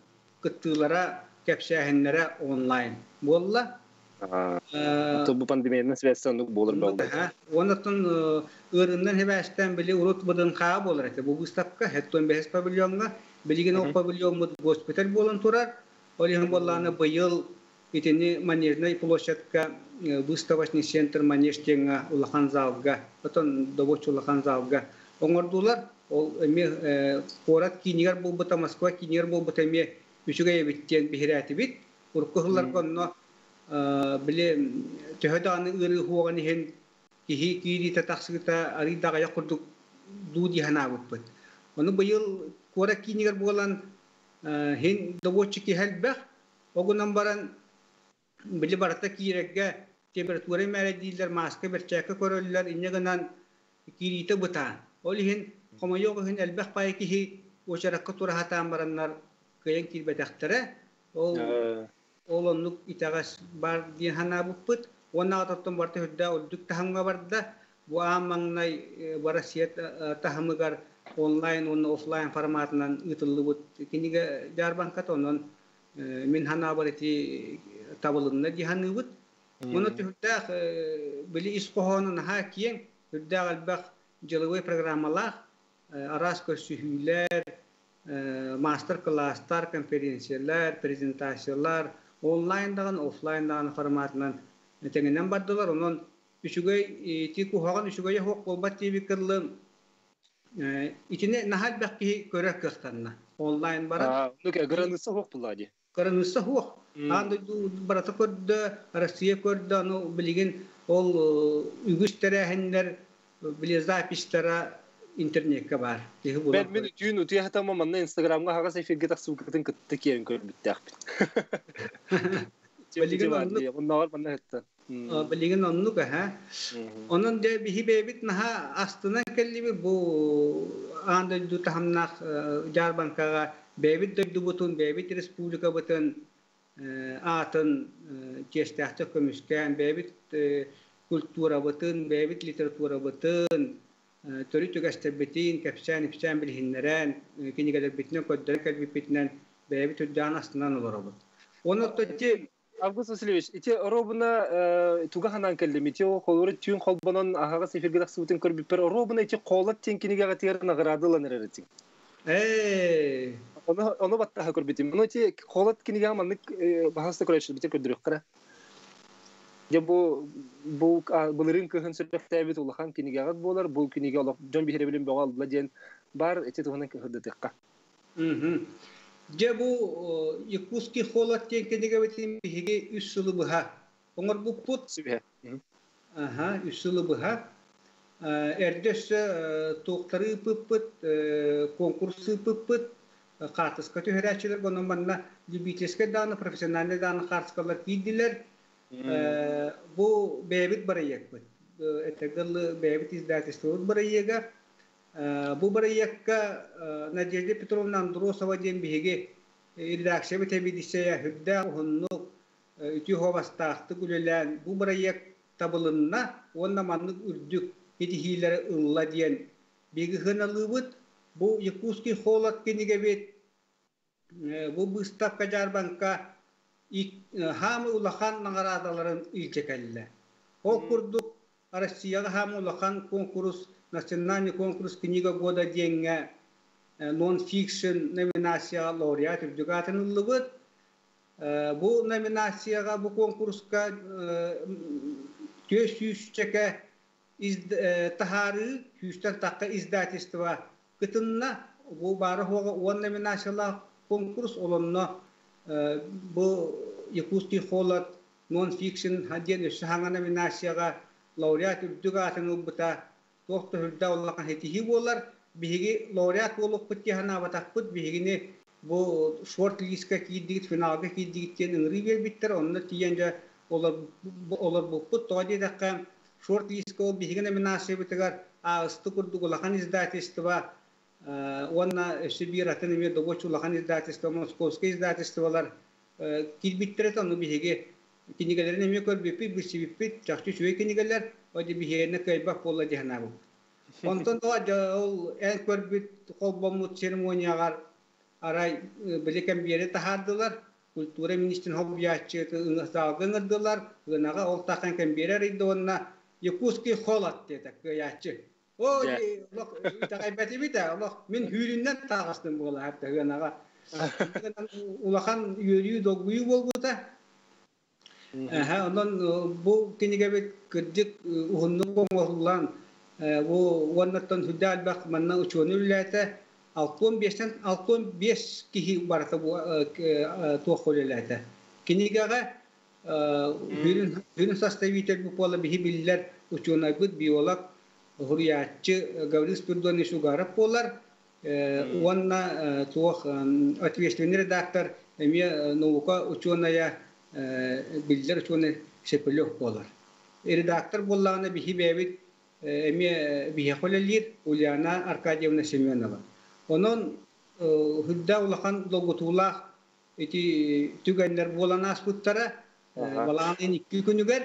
кыттыылара, кэпсээһиннэрэ онлайн буолла. Бу пандемиянан сибээстэн оннук буолар буолла. Оннуттан ыарыыннан сибээстэн били урут ВДНХ буолар этэ. Бу выставка 75 павильоҥҥа, билигин ол павильоммут госпиталь буолан турар. Ол иһин буоллаҕына быйыл итини Манежнай площадка, выставочный центр Манеж диэҥҥэ улахан залга, отон добочу улахан залга оҥордулар. Ол эмиэ куорат киинигэр буолбута, Москва киинигэр буолбута эмиэ үчүгэй эбит диэн биһирээтибит. Урукку сылларга онно били төһө даҕаны ыарыы хуоҕан иһин киһи киириитэ тахсыыта арый даҕайах курдук дуу дии санаабыппыт. Ону быйыл куорат киинигэр буолан хин добуоччу киһи элбэх, огунан баран били барыта киирэргэ температура мээрэйдииллэр, мааска, бэрчээккэ көрөллөр, инньэ гынан киириитэ бытаан. Ол иһин хомойуох иһин элбэх пай киһи уочаракка тура сатаан бараннар кыайан киирбэтэхтэрэ. Ол ол оннук итэҕэс бар диэн санаабыппыт. Уонна оттон барыта үрдэ үрдүк таһымҥа барда. Бу аан маҥнай Россия таһымыгар онлайн уонна офлайн форматынан ыытыллыбыт кинигэ дьаарбаҥката. Онон мин санаабар ити табылынна дии саныыбыт. Мұны түһүрдээх били ис хоһоону наһаа киэҥ, үрдээх элбэх деловой программалаах, араас көрсүһүүлэр, мастер-класстар, конференциялар, презентациялар онлайн даҕаны, офлайн даҕаны форматынан тэҥинэн бардылар. Онон үчүгэй ити куһаҕан үчүгэйэ суох буолбат диэбиккэ дылы, итини наһаа элбэх киһи көрөр кыахтанна. Онлайн баран. Кыраныысса суох буолла дии. Кыраныысса суох. Аан дойду барыта көрдө, Россия көрдө, аны билигин ол үгүс тэрээһиннэр били записьтара интернетке бар. Киһи булан Мен түүн утуйа сытаммын манна Инстаграмҥа хаҕас эфиргэ тахсыбыккытын кытта киэрин көрбүттээхпин. Билигин оннук. Оннооҕор манна сытта. Билигин оннук аһа. Онон дьэ биһи бэйэбит наһаа астынан кэллибит бу аан дойду таһымнаах дьаарбаҥкаҕа бэйэбит дойдубутун, бэйэбит республикабытын. Аатын чиэстээхтик көмүскээн, бэйэбит культурабытын, бэйэбит литературабытын, төрүт үгэстэрбитин кэпсээн-ипсээн билиһиннэрэн, кинигэлэрбитинэн көрдөрөн кэлбиппитинэн бэйэбит үрдээн астынан олоробут. Онон ити Август Васильевич, ити оруобуна туга ханан кэллим, ити холура түүн холбонон аһаҕас эфиргэ тахсыбытын көрбүппэр, оруобуна ити Холот диэн кинигэҕитигэр наградаланар эрэтиҥ. Ээ. Ону баттаһа көрбүтүм. Ону ити Холот кинигэҕэ маннык баһаста көрөөччүлэрбитин көрдөрүөххэ. Дьэ бу былырыын кыһын сүрэхтээбит улахан кинигэҕит буолар. Бу кинигэ олох дьон биһирэбилин бөҕө алла диэн бар ити туһунан кыһырдытыахха. Дьэ бу Якутский холод диэн кинигэбитин биһиги үс сылы быһа оҥорбуппут. Сүбэ. Аха, үс сылы быһа. Эрдэ өссө туохтары ыыппыппыт, конкурс ыыппыппыт, хаартыска түһэрээччилэр онон манна любительскай даҕаны, профессиональнай даҕаны хаартыскалар киирдилэр. Бу бэйэбит бырайыакпыт. Этэргэ дылы бэйэбит издательствобыт бырайыага. Бу бырайыакка Надежда Петровна Андросова диэн биһиги редакциябыт сэбиэдиссэйэ үрдээх уһуннук, үтүө суобастаахтык үлэлээн бу бырайыак табылынна уонна маннык үрдүк ситиһиилэри ылла диэн биһиги сыаналыыбыт. Бу Якутский холод кинигэбит бу быыстапка-дьаарбаҥка хаамы улахан наҕараадаларын илдьэ кэллэ. Ол курдук Россияҕа хаамы улахан конкурс национальный конкурс книга года диэҥҥэ нон-фикшн номинацияҕа лауреат үрдүк аатын ыллыбыт. Бу номинацияҕа, бу конкурска 400-чэкэ таһаарыы, сүүстэн тахха издательство кытынна. Бу баара суоҕа 10 номинациялаах конкурс, олонно бу Якутский холод нон-фикшн диэн өссө саҥа номинацияҕа лауреат үрдүк аатын ылбыта туох да үрдэ улахан ситиһии буолар. Биһиги лауреат буолуохпут дии санаабатахпыт. Биһигини бу шорт-листка киирдигит, финалга киирдигит диэн ыҥырыы биэрбиттэр. Онно тиийэн дьэ олорбуппут. Тоҕо диэтэххэ, шорт-листка ол биһиги номинациябытыгар ааҕысты курдук улахан издательство уонна өссө биир атын эмиэ добуоччу улахан издательство, московскай издательстволар киирбиттэрэ. Ону биһиги кинигэлэрин эмиэ көрбүппүт, билсибиппит, чахчы үчүгэй кинигэлэр, ол биһиэнэ кыайбат буолла дии санаабыппыт. Онтон ол эн көрбүт холбоммут церемонияҕар арай били кэмбиэри таһаардылар, культура министрин солбуйааччы залга ыҥырдылар, ынаҕа ол тахсан кэмбиэри арыйда уонна Якутский холод диэтэ кыайааччы. Оо, олох итэҕэйбэтибит ээ, олох мин хүүрүннэн таҕыстым буолаһар ыанаҕа. Улахан үөрүү, долгуйуу буолбута. Эһэ, онон бу кинигэбит кырдьык уһуннук оҥоһуллан, бу уоннаттан сүрдээх элбэх манна учуонай үлэлээтэ. 65-тэн 65 киһи барыта бу туохха үлэлээтэ. Кинигэҕэ Сүрүн составитель буола биһи биллэр учуонайбыт, биолог, уһуруйааччы Гаврил Спиридонович Угаров буолар. Уонна туох ответственный редактор эмиэ наука учуонайа, биллэр учуонай Шепелев буолар. Редактор буоллаҕына биһи бэйэбит эмиэ биһиэхэ үлэлиир Ульяна Аркадьевна Семенова. Онон үрдээх улахан долгутуулаах ити түгэннэр буолан ааспыттара. Балаҕан ыйын икки күнүгэр.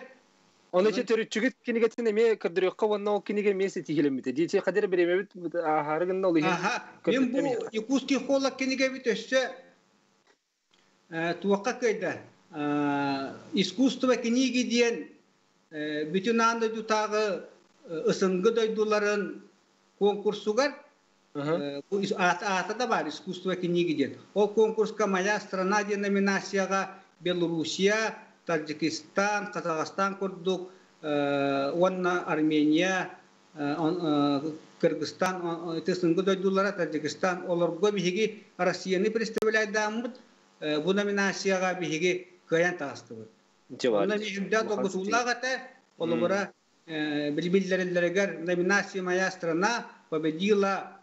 Оны ити төрүччүгүт кинигэтин эмиэ көрдөрүөххэ уонна ол кинигэ эмиэ ситиһилэммитэ. Дии хадыр бириэмэбит ааһаары гынна ол иһин. Аха, мен бу Якутский холод кинигэбит өссө туохха кыайда? Искусство книги диэн бүтүн аан дойдутааҕы ысынгы дойдуларын конкурсугар аата да баар искусство книги диэн. Ол конкурска «Моя страна» диэн номинацияҕа Белоруссия, Таджикистан, Казахстан курдук уонна Армения, Кыргызстан ити сынгы дойдулара, Таджикистан олорго биһиги Россияны представляйдааммыт бу номинацияҕа биһиги кыайан таҕыстыбыт. Онно үрдээх долгутуулаах этэ. Олобура биллэриллэригэр номинация «Моя страна» победила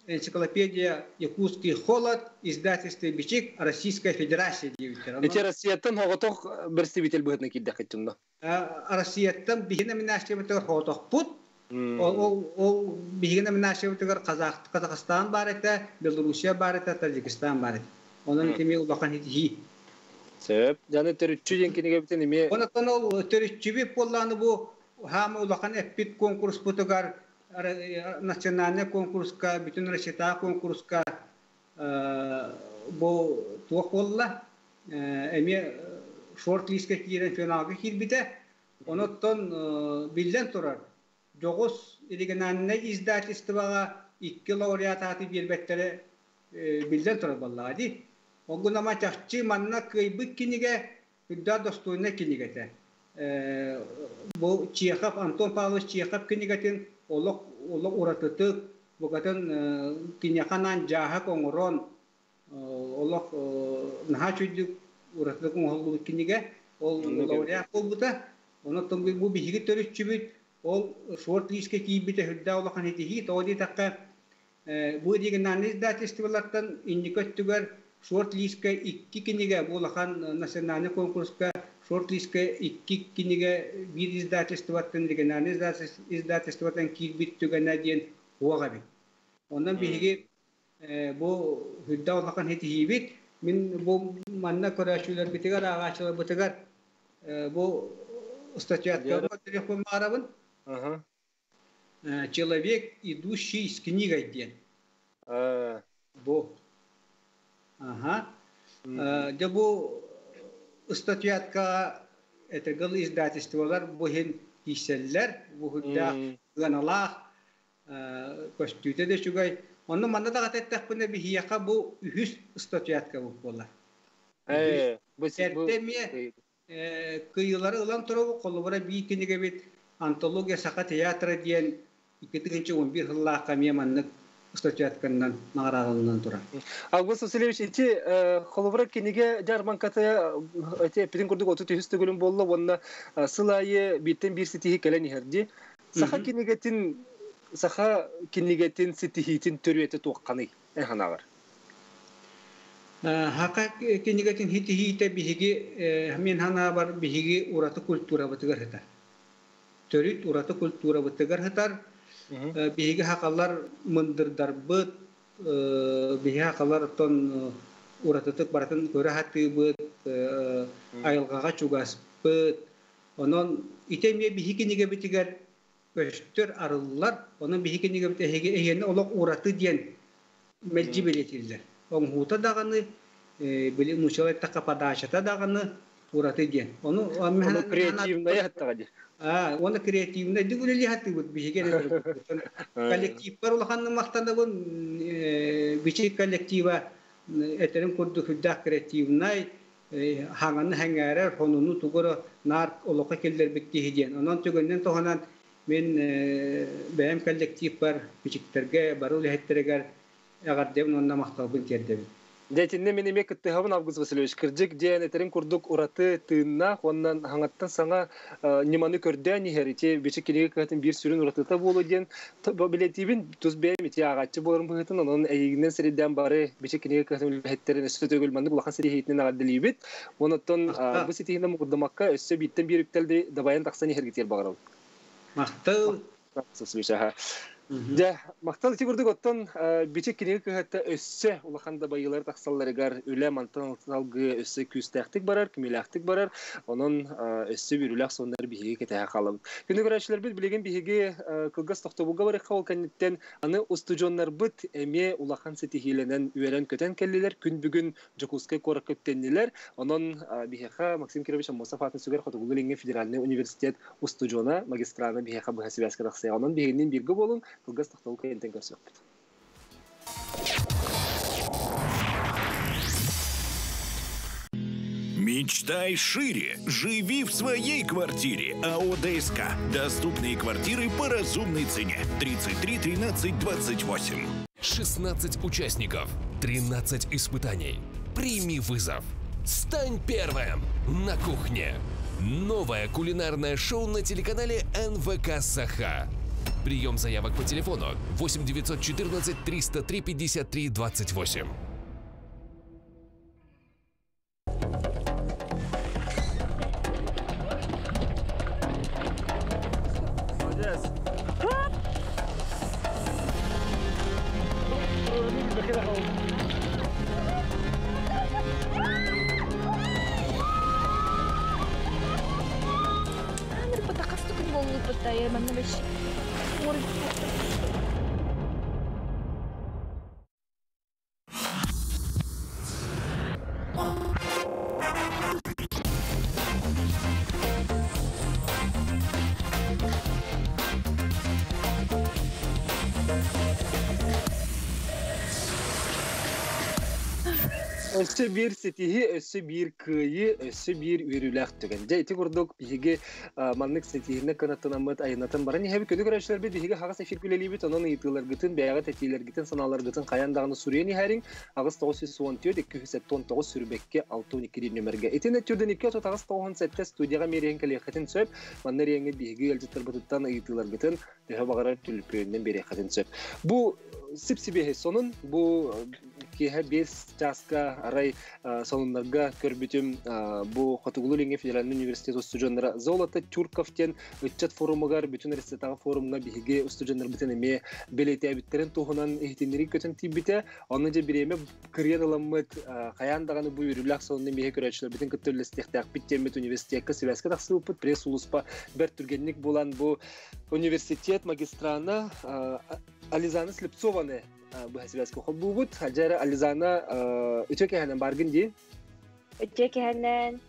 энциклопедия «Якутский холод», издательство «Бичик», Российская Федерация диэбиттэр. Ити Россияттан хоҕотох представитель быһыытынан киирдэххит дьонно. Россияттан биһи номинациябытыгар хоҕотохпут. Ол биһиги номинациябытыгар Казахстан баар этэ, Белоруссия баар этэ, Таджикистан баар этэ. Онон итими улахан ситиһии. Сөп. Жаны төрүтчү диэн кинигэбитин эмиэ Онон ол төрүтчүбүт буоллааны бу хаама улахан эппит конкурспутугар национальный конкурска, бүтүн Россията конкурска бу туох буолла? Эмиэ шорт-листке киирэн финалга киирбитэ. Оноттон биллэн турар, дьоҕус региональнай издательствоҕа икки лауреат ааты биэрбэттэрэ биллэн турар буоллаҕа дии. Ол гынан чахчы манна кыайбыт кинигэ үрдэ достойнай кинигэтэ. Бу Чехов, Антон Павлович Чехов кинигэтин олох олох уратытык, букатын киниэхэ дьааһык оҥорон олох наһаа үчүгэйдик уратытык оҥоһуллубут кинигэ ол лауреат буолбута. Онон бу биһиги төрүтчүбүт ол шорт-листке киирбитэ үрдэ улахан итиһии, тоҕо диэтэххэ бу региональный издательстволартан инники өттүгэр шорт-листке икки кинигэ, бу улахан национальный конкурска шорт-листке икки кинигэ биир издательствоттан, региональный издательствоттан киирбит түгэнэ диэн суох эбит. Онон биһиги бу үрдэ улахан итиһиибит. Мин бу манна көрөөччүлэрбитигэр, ааҕааччыларбытыгар бу статьятка телефон баарабын. Человек, идущий с книгой диэн. Бу. Ага. Дьэ бу статьятка этэгэл издательстволар бу иһин киирсэллэр, бу үрдээх ыаналаах көстүүтэ да үчүгэй. Онно манна даҕата эттэхпинэ биһиэхэ бу үһүс статьятка буолар. Бу Эрдэ эмиэ кыйылары ылан турабы, холобура бии кинигэбит антология Саха театра диэн 2011 сыллаахха эмиэ маннык статьятканнан наҕараадаланан турар. Август Васильевич, ити холобура кинигэ дьаарбаҥката эти эппитин курдук 33 төгүлүн буолла уонна сыл аайы бииртэн биир ситиһии кэлэн иһэр дии. Саха кинигэтин саха кинигэтин ситиһиитин төрүөтэ туохханый эн санааҕар? Саха кинигэтин ситиһиитэ биһиги мин санаабар биһиги ураты культурабытыгар сытар. Төрүт ураты культурабытыгар сытар. Биһиги сахалар мындырдарбыт, биһиги сахалар оттон уратытык барытын көрө сатыыбыт, айылҕаҕа чугаспыт. Онон ити эмиэ биһи кинигэбитигэр көстөр, арыллар. Онон биһи кинигэбит эһиги эһиэнэ олох ураты диэн мэлдьи билетиллэр. Оҥоһуута даҕаны, били нууччалыы эттэххэ подачата даҕаны ураты диэн. Ону Ону креативная хаттаҕа дии. Уонна креативнай дик үлэлии сатыыбыт биһиги коллективпар улаханнык махтанабын. Бичик коллектива этерин курдук үрдээх креативнай, хаҥаны хэҥээрэр, хонуну тугура наар олоххо киллэрбит киһи диэн. Онон түгэнинэн туһанан мин бэйэм коллективпар, бичиктэргэ, бары үлэһиттэригэр эҕэрдэбин уонна махталбын тиэрдэбин. Дьэ итиннэ мин эмиэ кыттыһабын, Август Васильевич. Кырдьык диэн этерин курдук ураты тыыннаах уонна хаҥаттан саҥа ньыманы көрдөөн иһэр ити бичик кинигэ кыһатын биир сүрүн уратыта буолуо диэн билэтиибин тус бэйэм ити ааҕааччы буоларым быһыытын. Онон эйигинэн сирийдээн бары бичик кинигэ кыһатын үлэһиттэрин өссө төгүл маннык улахан ситиһиитинэн эҕэрдэлиибит. Онон бу ситиһиинэн муҥурдамакка өссө бииртэн биир үктэл дабайан тахсан иһэргитигэр баҕарабын. Махтал. Дьэ, махтал ити курдук оттон бичик кинигэ кыһата өссө улахан дабайыылар тахсалларыгар үлэ мантан салгыы өссө күүстээхтик барар, күмүлээхтик барар. Онон өссө бүрүлээх соннар биһиги кэтэһэ хаалабыт. Күнү көрөөччүлэрбит, билигин биһиги кылгас тохтобулга барыахха, ол кэнниттэн аны устудьуоннарбыт эмиэ улахан ситиһиилэнэн үөрэн-көтөн кэллилэр. Күн бүгүн Дьокуускай куоракка үктэннилэр. Онон биһиэхэ Максим Кирович Аммосов аатын сүгэр Хотугулуу-Илиҥҥи федеральнай университет устудьуона, магистрана биһиэхэ быһа сибээскэ тахсыа. Онон биһигинниин бииргэ буолуҥ, кылгас тохтобул кэнниттэн көрсүөхпүт. Мечтай шире. Живи в своей квартире. АО ДСК. Доступные квартиры по разумной цене. 33 13 28. 16 участников, 13 испытаний. Прими вызов. Стань первым на кухне. Новое кулинарное шоу на телеканале НВК Саха. Прием заявок по телефону 8 914 303 53 28. Молодец. Иванович. Өссө биир ситиһи, өссө биир кыайыы, өссө биир үөрүүлээх түгэн. Дьэ, ити курдук биһиги маннык ситиһинэ кынаттанаммыт айаннатан баран иһэбит. Күнү көрөөччүлэрбит биһиги хаҕас эфир үлэлиибит, онон ыйытыыларгытын, бэйэҕит этиилэргитин, санааларгытын хайаан даҕаны суруйан иһэриҥ. 8 914 279 22 62 нөмергэ. Итиннэ түрдэн 2 38 97 студияҕа миэриэн кэлиэххитин сөп. Манна эриэҥҥит биһиги ыалдьыттарбытыттан ыйытыыларгытын төһө баҕарар түлүпүөнүнэн биэриэххитин сөп. Бу сип-сибиэһэй сонун, бу киэһэ 5 чааска арай сонуннарга көрбүтүм, бу Хотугулуу-Илиҥҥи федеральнай университет устудьуоннара «Золото тюрков» диэн ыччат форумугар, бүтүн Россиятааҕы форумҥа биһиги устудьуоннарбытын эмиэ бэлиэтээбиттэрин туһунан иһитиннэрии көтөн тиийбитэ. Онно дьэ бириэмэ кырыйан ыламмыт, хайаан даҕаны бу үөрүүлээх сонуну эмиэ көрөөччүлэрбитин кытта үллэстиэхтээхпит диэммит университекка сибээскэ тахсыбыппыт. Пресс-сулууспа бэрт түргэнник булан бу университет магистрана Ализана Слепцованы быһа сибээскэ холбуубут. Дьэ, Ализана, үтүө киэһэнэн, бааргын дии? Үтүө киэһэнэн.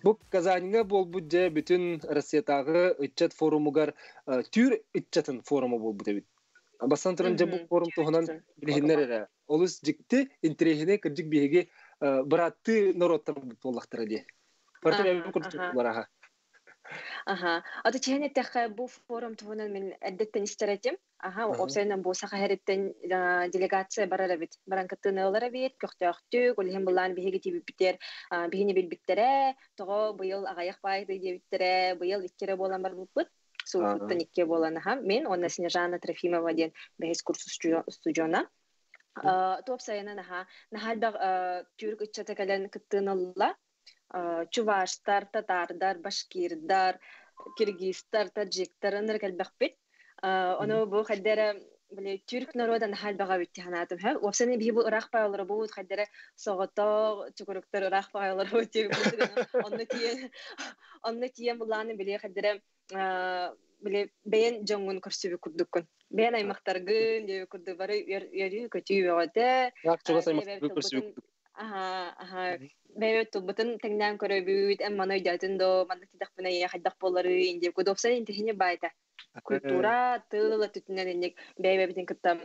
Бу Казаньҥа буолбут дьэ бүтүн Россиятааҕы ыччат форумугар түүр ыччатын форума буолбут эбит. Бастатан туран дьэ бу форум туһунан билиһиннэр эрэ. Олус дьикти, интэриэһинэй, кырдьык биһиги бырааттыы норуоттар буоллахтара дии. Барыта бэйэбит курдук аха. Аха. Ото чиһэн эттэххэ, бу форум туһунан мин эрдэттэн истэр этим. Аха, уопсайынан бу Саха сириттэн делегация барар эбит. Баран кыттыыны ылар эбит, көхтөөхтүк, ол иһин былаан биһиги тиийбиппитигэр биһини билбиттэрэ, тоҕо быйыл аҕыйах баайды диэбиттэрэ, быйыл икки эрэ буолан барбыппыт. Сууппуттан икки буолан аха. Мин уонна Снежана Трофимова диэн бэһис курс устудьуона. Уопсайынан аха, наһаа элбэх түүрк ыччата кэлэн кыттыыны ылла. Чуваштар, татардар, башкирдар, киргизтар, таджиктар ынырык элбэхпит. Ону бу хайдах эрэ били түрк народа наһаа элбэҕэ эбит санаатым. Уопсайынан биһи бу ыраах баҕайылар хайдах эрэ соҕотох чукуруктар ыраах баҕайылар онно тиийэн онно тиийэн булааны били хайдах эрэ били бэйэн дьоҥҥун көрсүбүт курдуккун. Бэйэн аймахтаргын диэби курдук бары үөрүү көтүү бөҕөтө. Чугас аймахтаргын көрсүбүт курдук. Аха. Бэйэбит тылбытын тэҥнээн көрөбүт, эн маны өйдөөтүн до, маннык тидахпына ийэ хайдах буолары, инди кудопсан интихини байта. Культура, тыл өттүнэн инник бэйэбитин кытта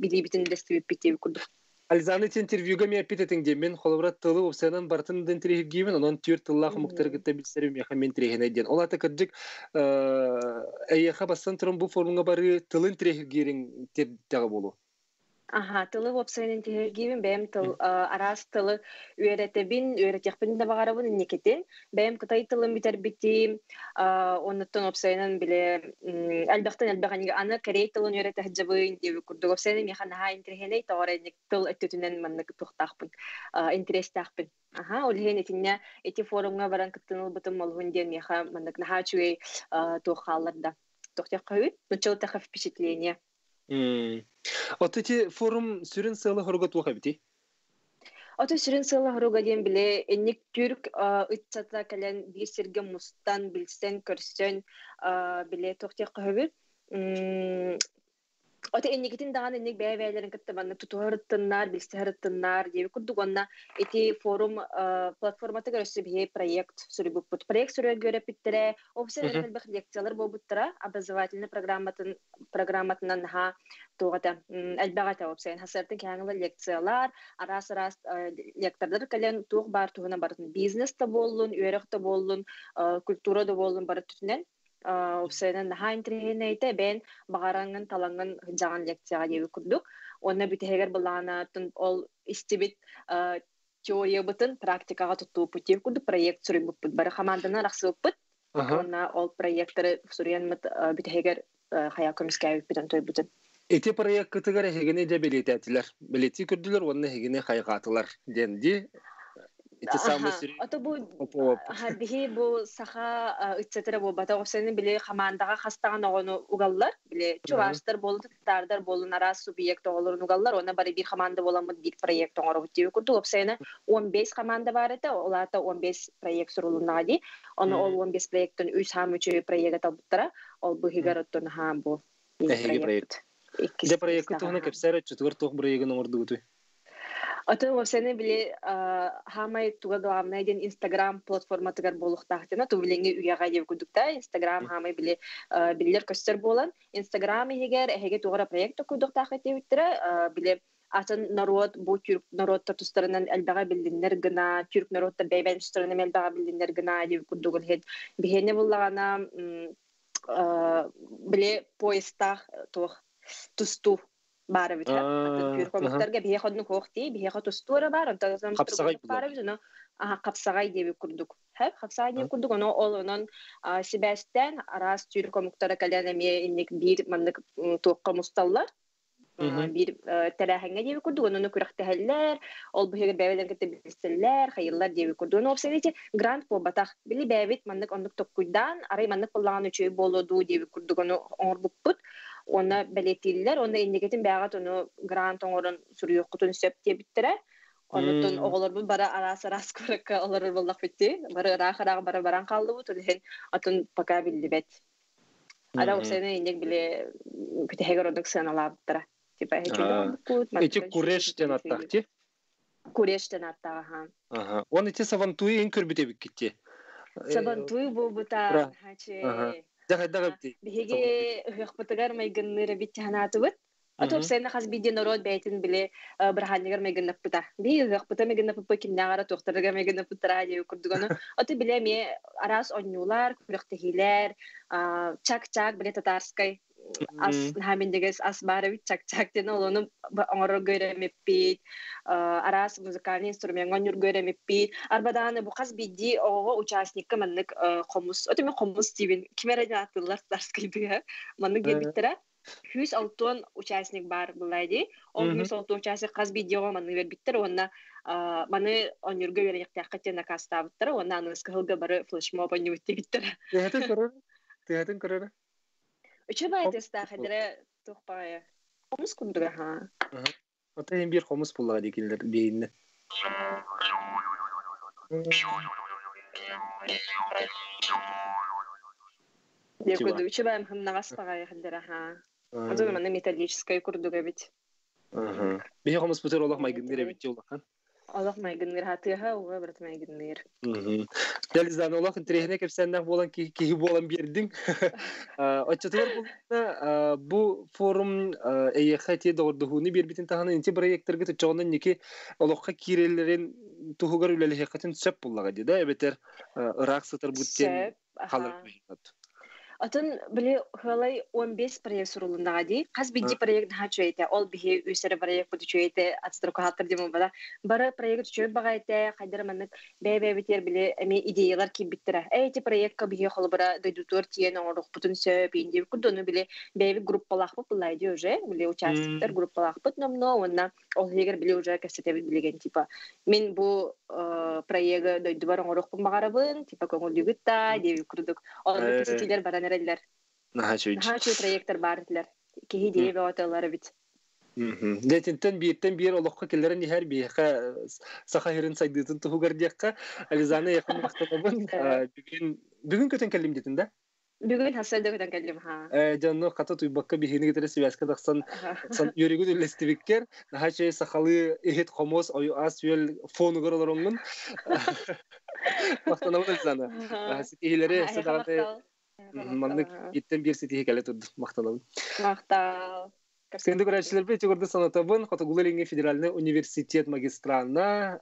билиибитин үллэстибиппит курдук. Ализана, ити интервьюга ми эппит этиҥ дии, мин холобура тылы уопсайынан барытын да интэриэһиргиибин, онон түүр тыллаах омуктары кытта билсэрим миэхэ мин интэриэһинэй диэн. Ол аата кырдьык эйиэхэ бастатан туран бу форумҥа барыы тылын интэриэһиргиириҥ тирдэҕэ буолуо. Аха, тылы уопсайынан интэриэһиргиибин, бэйэм тыл араас тылы үөрэтэбин, үөрэтиэхпин да баҕарабын инникитин. Бэйэм кытай тылын бүтэрбитим, оннуттан уопсайынан биле элбэхтэн элбэх аны корей тылын үөрэтэ сылдьабын диэби курдук. Уопсайынан миэхэ наһаа интэриэһинэй, тоҕо эрэ тыл өттүтүнэн маннык туохтаахпын, интэриэстээхпин. Аха, ол иһин итиннэ ити форумҥа баран кыттыыны ылбытым олуһун диэн миэхэ маннык наһаа үчүгэй туох хаалларда. Туох диэххэ начало впечатление. От ити форум сүрүн сыала-соруга туох эбитий? Ото сүрүн сыала-соруга диэн биле инник түрк ыччата кэлэн биир сиргэ мустан, билсэн, көрсөн биле туох диэххэ сөбүй. Ото инникитин даҕаны инник бэйэ-бэйэлэрин кытта маннык тутуһарыттыннар, билсиһарыттыннар диэби курдук уонна ити форум платформатыгар өссө биһи проект суруйбуппут. Проект суруйарга үөрэппиттэрэ, официально элбэх лекциялар буолбуттара, образовательный программатын программатынан наһаа туох этэ элбэх этэ уопсайын хасартын кээҥилэр лекциялар, араас-араас лектордар кэлэн туох баар туһунан барытын бизнес да буоллун, үөрэх да буоллун, культура да буоллун бары түтүнэн уопсайынан наһаа интэриэһинэй бэйэн баҕараңҥын талаҥҥын сылдьаҕын лекцияҕа диэби курдук. Уонна бүтэһигэр былаанатын ол истибит теориябытын практикаҕа туттубуппут диэби курдук проект суруйбуппут. Бары хамаанданан арахсыбыппыт. Уонна ол проекттары суруйаммыт бүтэһигэр хайа көмүскээбиппит тойбутун. Ити проекткытыгар эһигини дьэ бэлиэтээтилэр. Бэлиэтии көрдүлэр уонна эһигини хайҕаатылар диэн дии. Ити самый сүрүн Ото бу Попова. Биһи бу саха ыччатыра буолбата осены били хамаандаҕа хастаҕан оҕону угаллар били чуваштар буолун татаардар буолун араас субъект оҕолорун угаллар уонна бары биир хамаанда буоламмыт биир проект оҥоробут диэби курдук опсайына 15 хамаанда баар этэ ол аата 15 проект сурулуннаҕа дии ону ол 15 проекттан үс хаам үчүгэй проега талбыттара ол быһыгар оттон хаам бу Эһиги проект. Иккис Дьэ проекты туһунан кэпсээр өччөтүгэр туох бырайыгын оҥордугутуй? Атын уопсайынан били хаамай туга главное диэн Инстаграм платформатыгар буолуохтаах диэн ту билиҥҥи үйэҕэ диэбит курдук да Инстаграм хаамай били биллэр көстөр буолан Инстаграм иһигэр эһиги туох эрэ проект токуйдуохтаах диэбиттэрэ били атын норуот бу түрк норуоттар тустарынан элбэҕи биллиннэр гына түрк норуоттар бэйбэйин тустарынан элбэҕи биллиннэр гына диэбит курдук иһит биһиэнэ буллаҕына били поездтаах туох тустуу баар эбит атын түүр хомуктарга биһиэхэ оннук суох дии биһиэхэ тустуу эрэ баар онтон Хапсаҕай баар эбит ону хапсаҕай диэбит курдук хапсаҕай диэбит курдук ону ол онон сибээстээн араас түүр хомуктара кэлэн эмиэ инник биир маннык туохха мусталлар биир тэрээһиҥҥэ диэбит курдук ону күрэхтэһэллэр ол быһыгар бэйэлэрин кытта билсэллэр хайыллар диэбит курдук ону уопсайынан грант буолбатах били бэйэбит маннык оннук токкуйдаан арай маннык буоллаҕына үчүгэй буолуо дуу диэбит курдук ону оҥорбуппут уонна бэлиэтииллэр уонна инникитин бэйэҕит ону грант оҥорон суруйуоххутун сөп диэбиттэрэ онутун оҕолорбут бары араас-араас куоракка олорор буоллахпыт дии бары ыраах-ыраах бары баран хааллыбыт ол иһин атын пока биллибэт ара уопсайынан инник били бүтэһигэр ордук сыаналаабыттара типа Эти куреш диэн аттаах ти? Куреш диэн аттаах аха. Аха. Он ити сабантуй ин көрбүт эбиккитти. Сабантуй буолбута хачы. Дьахайдах эбити. Биһиги ыһыахпытыгар майгынныыр эбит ханаатыбыт. Ото уопсайынан хас биирдии норуот бэйэтин били бырахаанньыгар майгыннаппыта. Биһиги ыһыахпыта майгыннаппыппыт кимнээҕэр туохтарыгар майгыннаппыттара диэбит курдук ону. Ото били эмиэ араас онньуулар, күрэхтэһиилэр, чак-чак били татарскай ас наһаа минньигэс ас баар эбит чак-чак диэн ол ону оҥорорго үөрэммиппит араас музыкальный инструмеҥҥа оонньуурга үөрэммиппит арбадааны бу хас биирдии оҕоҕо участникка маннык хомус от эмэ хомус диибин ким эрэ диэн ааттыыллар царскайдыга маннык биэрбиттэрэ 160 участник баар былай дии ол 160 участник хас биирдии оҕо маннык биэрбиттэр уонна маны оонньуурга үөрэниэхтээххит диэн накаастаабыттара уонна аныгыскы сылга бары флешмоб оонньуубут диэбиттэрэ. Тыһатын көрөр тыһатын көрөр. Үчүгэй тыстаах эдэрэ туох баҕайы. Хомус курдук аха. Ото иһин биир хомус буллаҕа дии кинилэр биһиннэ. Дьэ курдук үчүгэй хымнаҕас баҕайы хандара аха. Ото манна металлическай курдук эбит. Биһи хомуспутугар олох майгынныыр эбит дии улахан. Олох майгынныыр хатыаха уга барыта майгынныыр. Дьэ, олох интэриэһинэй кэпсээннээх буолан киһи буолан биэрдиҥ. Оччотугар булна бу форум эйиэхэ ити доҕордоһууну биэрбитин таһынан инти проекттаргыт оччоҕуна инники олоххо киирэллэрин туһугар үлэлэһиэххитин сөп буллаҕа дии да эбэтэр ыраах сытар бут диэн халыр. Атын били хылай 15 проект сурулуннаҕа дии. Хас биирдии проект наһаа үчүгэй этэ. Ол биһи үс эрэ проекпыт үчүгэй этэ. Ацтыркаһаттар диэн буолбата. Бары проект үчүгэй баҕа этэ. Хайдара маннык бэйэ-бэйэбитигэр били эмиэ идеялар киирбиттэрэ. Э ити проектка биһи холобура дойдутугар тиийэн оҥоруохпутун сөп иин диэбит курдук. Ону били бэйэбит группалаахпыт былай дии уже. Били участниктар группалаахпыт номнуо уонна ол иһигэр били уже кэпсэтэбит билигин типа мин бу проегы дойдубар оҥоруохпун баҕарабын типа көҥүллүүгүт да диэбит курдук онно кэпсэтиилэр баран эрэллэр. Наһаа үчүгэй. Наһаа үчүгэй проектор баар этилэр киһи идея бөҕөтө ылар эбит. Дьэ итинтэн бииртэн биир олоххо киллэрэн иһэр биһиэхэ саха сирин сайдыытын туһугар диэххэ Ализана эйиэхэ махтанабын. Бүгүн бүгүн көтөн кэллим диэтин да? Бүгүн хасса көтөн кэллим ха. Дьонно хата туйбакка биһини кытары связка тахсан үөрүгүт үллэстибиккэр наһаа үчүгэй сахалыы иһит хомус ою ас үөл фонугар олороҥҥун махтанабын Александра. Ситиһиилэри садаҕаты маннык иттен биир ситиһи кэлэ турдун махтанабын. Махтал. Күндү көрөөччүлэрбит ити курдук санатабын Хотугулуу-Илиҥҥи федеральнай университет магистрана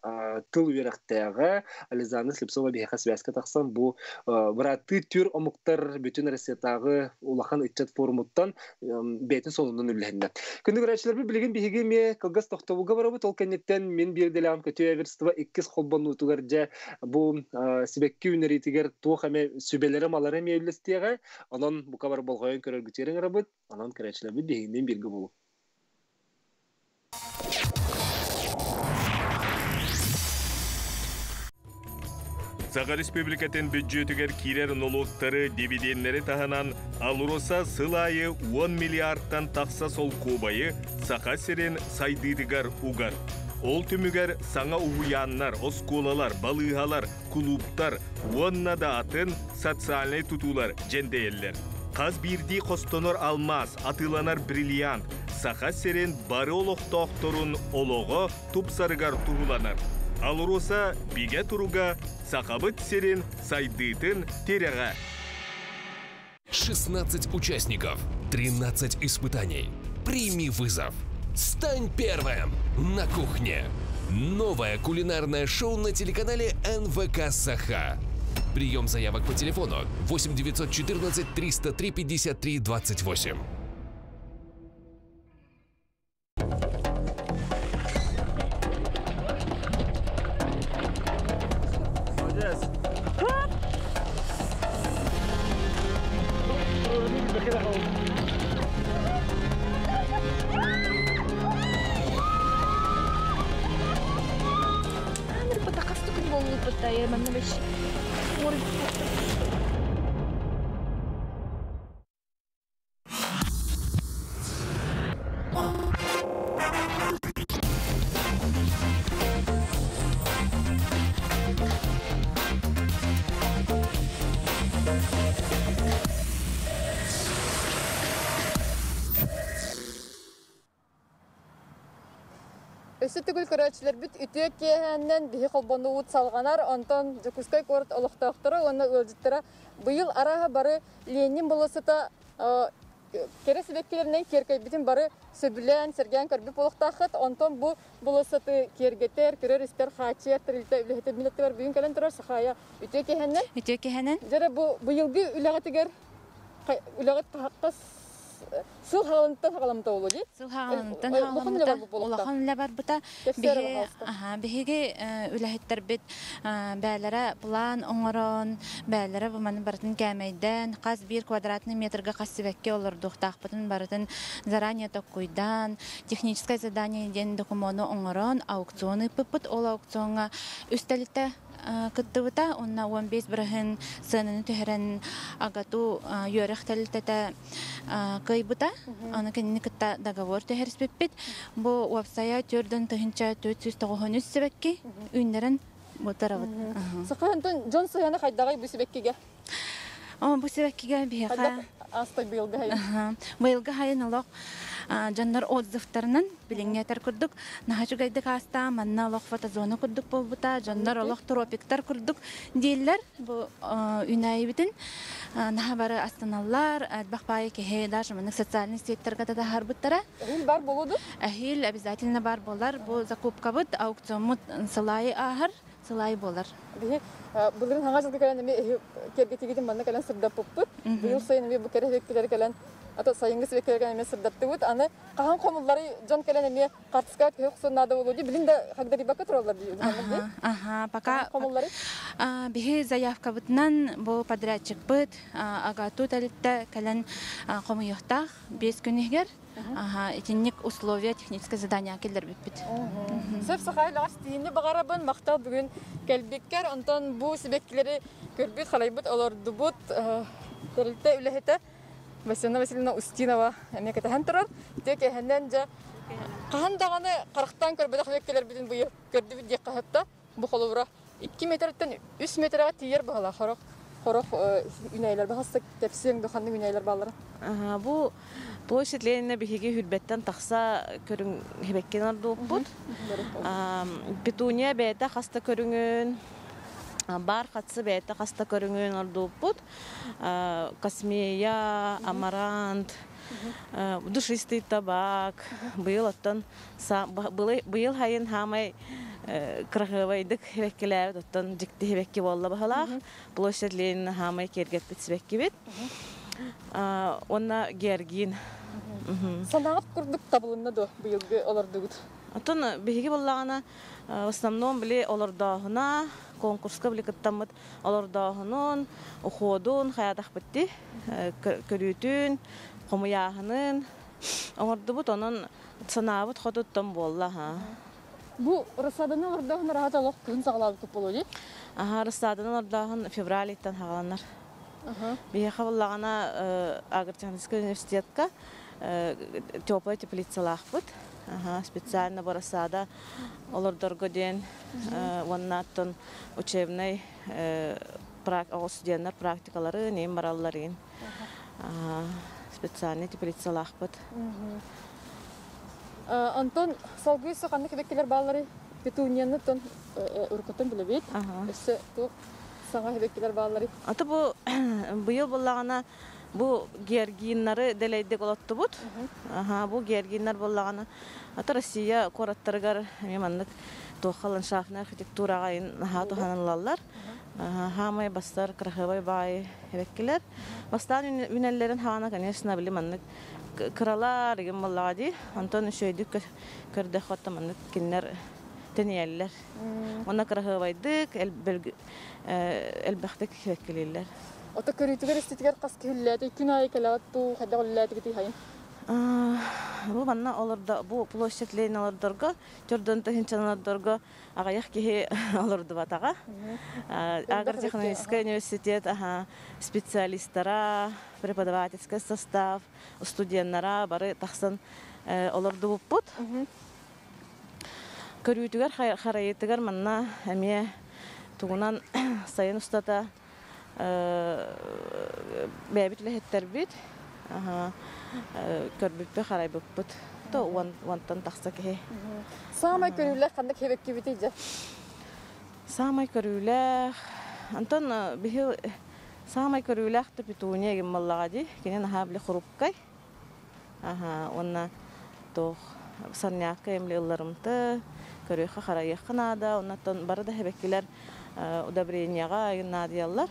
тыл үөрэхтээҕэ Ализана Слепцова биһиэхэ связка тахсан бу бырааттыы түр омуктар бүтүн Россиятааҕы улахан ыччат форумуттан бэйэтин сонунун үллэһиннэ. Күндү көрөөччүлэрбит билигин биһиги эмиэ кылгас тохтобулга барабыт. Ол кэнниттэн мин биирдэлээҕим көтүө Эверстова иккис холбонуутугар дьэ бу сибэкки үүнэриитигэр туох эмэ сүбэлэрэ-малара эмиэ үллэстиэҕэ. Онон бука бары болҕойон көрөргүтүгэр ыҥырабыт. Онон көрөөччүлэрбит биһигинниин бииргэ буолуҥ. Саха Республикатын бүддьүөтүгэр киирэр нолуоктары, дивиденнэри таһынан АЛРОСА сыл аайы 10 миллиардтан тахса солкуобайы Саха сирин сайдыытыгар угар. Ол түмүгэр саҥа уһуйааннар, оскуолалар, балыыһалар, кулууптар уонна да атын социальнай тутуулар дьэндэйэллэр. Хас биирдии хостонор алмаас, атыыланар бриллиант Саха сирин бары олохтоохторун олоҕо тупсарыгар туһуланар. АЛРОСА бигэ туруга Сахабыт сирин сайдыытын тирэҕэ. 16 участников, 13 испытаний. Прими вызов. Стань первым на кухне. Новое кулинарное шоу на телеканале НВК Саха. Прием заявок по телефону 8 914 303 53 28. Өссө төгүл көрөөччүлэрбит үтүө киэһээннэн биһи холбонуубут салҕанар, онтон Дьокуускай куорат олохтоохторо уонна ыалдьыттара быйыл арааһа бары Ленин болуоссата кэрэ сибэккилэринэн киэркэйбитин бары сөбүлээн, сэргээн көрбүт буолуохтааххыт. Онтон бу болуоссаты киэргэтэр, көрөр-истэр, хааччыйар тэрилтэ үлэһитэ мин аттыбар бүгүн кэлэн турар Сахаайа үтүө киэһэннэн. Үтүө киэһэнэн. Дьэ бу быйылгы үлэҕитигэр үлэҕит хас Сыл хаалынтан хаҕаламмыта буолуо дии? Сыл хаалынтан хаҕаламмыта, улахан үлэ барбыта. Биһиги үлэһиттэрбит бээлэрэ план оҥорон, бээлэрэ бу маны барытын кээмэйдээн, хас биир квадратный метрга хас сибэкки олордуохтаахпытын барытын заранее токкуйдаан, техническое задание диэн докумуону оҥорон аукцион ыыппыппыт. Ол аукциоҥҥа үс тэрилтэ кыттыбыта уонна 15 бырыһын сыананы түһэрэн АГАТУ үөрэх тэрилтэтэ кыайбыта. Аны кинини кытта договор түһэриспиппит. Бу уопсайа 4493 сибэкки үүннэрэн бутарабыт. Сахаһынтан дьон сыһыана хайдаҕай бу сибэккигэ? Бу сибэккигэ биһиэхэ Астай быйылгы хайын. Быйылгы хайын олох дьоннор отзывтарынан билиҥҥи этэр курдук наһаа үчүгэйдик ааста манна олох фотозона курдук буолбута дьоннор олох тропиктар курдук дииллэр бу үүнээйибитин наһаа бары астыналлар элбэх баайы киһи даже маннык социальный сетьтарга да таһаарбыттара Эһиил бар буолуо Эһиил обязательно бар буолар бу закупкабыт аукциоммут сылайы ааһар сылай буолар Биһи былырын хаҥа дьылга кэлэн эмиэ киэргэтигитин манна кэлэн сырдаппыппыт. Быйыл сайын эмиэ бу кэрэ сибэккилэри кэлэн ата сайыҥҥы сибэккилэри кэлэн эмиэ сырдаттыбыт. Аны хаһан хомуллары дьон кэлэн эмиэ хартыска түһэ охсон наада буолуо дии. Билин да хагдарыйбакка тураллар дии. Аха, пока хомуллары. Биһи заявкабытынан бу подрядчикпыт АГАТУ тэрилтэ кэлэн хомуйуохтаах 5 күн иһигэр. Аха, итинник условия техническое задание киллэрбиппит. Сөп сахайлаҕар ситиһиини баҕарабын, махтал бүгүн кэлбиккэр. Онтон бу сибэккилэри көрбүт, халайбыт, олордубут тэрилтэ үлэһитэ Василина Васильевна Устинова эмиэ кэтэһэн турар. Ити кэһэнэн дьэ хаһан даҕаны харахтаан көрбөтөх сибэккилэрбитин быйыл көрдүбүт диэххэ сөп Бу холобура 2 метртэн 3 метрэҕэ тиийэр быһалаах хорох хорох үнэйлэр баһаста кэпсиэҥ да ханнык үнэйлэр бааллара? Бу площадь Ленина биһиги хүрбэттэн тахса көрүҥ хибэккин ордууппут. Петуния бэйэтэ хаста көрүҥүн, бар хатсы бэйэтэ хаста көрүҥүн ордууппут. Космея, амарант, душистый табак, быйыл оттон быйыл хайын хаамай кыраһыабайдык сибэккилээбит оттон дьикти сибэкки буолла баһылаах площадь Ленина хаамай киэргэппит сибэккибит уонна Георгин санааҕыт курдук табылынна дуо быйылгы олордугут оттон биһиги буоллаҕына в основном били олордооһуна конкурска били кыттаммыт олордооһунун уходун хайаатахпытти көрүүтүн хомуйааһынын оҥордубут онон Санаабыт хотуттан буолла, ха. Бу рассаданы олордооһун араһата олох кыһын саҕалаабыккыт буолуо дии? Аха, рассаданы олордооһун февраль ыйтан саҕаланар. Биһиэхэ буллаҕына агротехническай университетка теплай теплицалаахпыт. Специально бу рассада олордорго диэн уонна оттон учебнай оҕо студеннар практикаларын иин баралларын специальный теплицалаахпыт. Онтон салгыы өссө ханнык эбэккилэр баалларый? Петунияны тон уруккуттан билэбит. Өссө туох саҥа эбэккилэр баалларый? Аты бу быйыл буллаҕына бу георгиннары дэлэйдик олоттубут. Аха, бу георгиннар буллаҕына аты Россия куораттарыгар эмиэ маннык туохха ландшафтнай архитектураҕа наһаа туһаныллаллар. Хаамай бастар кырахыбай баай эбэккилэр. Бастаан үнэллэрин хаана, конечно, били маннык кыралар игин буоллаҕа дии. Онтон үчүгэйдик көрдөххө оттон маннык кинилэр тэнийэллэр. Уонна кыраһыабайдык, элбэхтик эбэккилииллэр. Ото көрүүтүгэр иститигэр хас киһи күн аайы кэлэҕит дуу, хайдах үлэлээтигитий хайын? Бу манна олордо, бу площадь Ленин олордорго, төрдөн тыһынчан олордорго аҕыйах киһи олордубатаҕа. Агротехнический университет специалистара, преподавательский состав, студеннара бары тахсан олордубуппут. Көрүүтүгэр харайытыгар манна эмиэ тугунан сайын устата бэйэбит үлэһиттербит көрбүппүт харайбыппыт то уонтан тахса киһи. Саамай көрүүлээх ханнык хэбэккибитий дьэ? Саамай көрүүлээх Антон биһи саамай көрүүлээх да петуния гиммаллаҕа дии. Кини наһаа били хрупкай. Аха, уонна туох сорнякка эмли ылларымты, көрүөххэ харайыахха наада. Оннаттан бары да хэбэккилэр удобренияҕа гимнадияллар,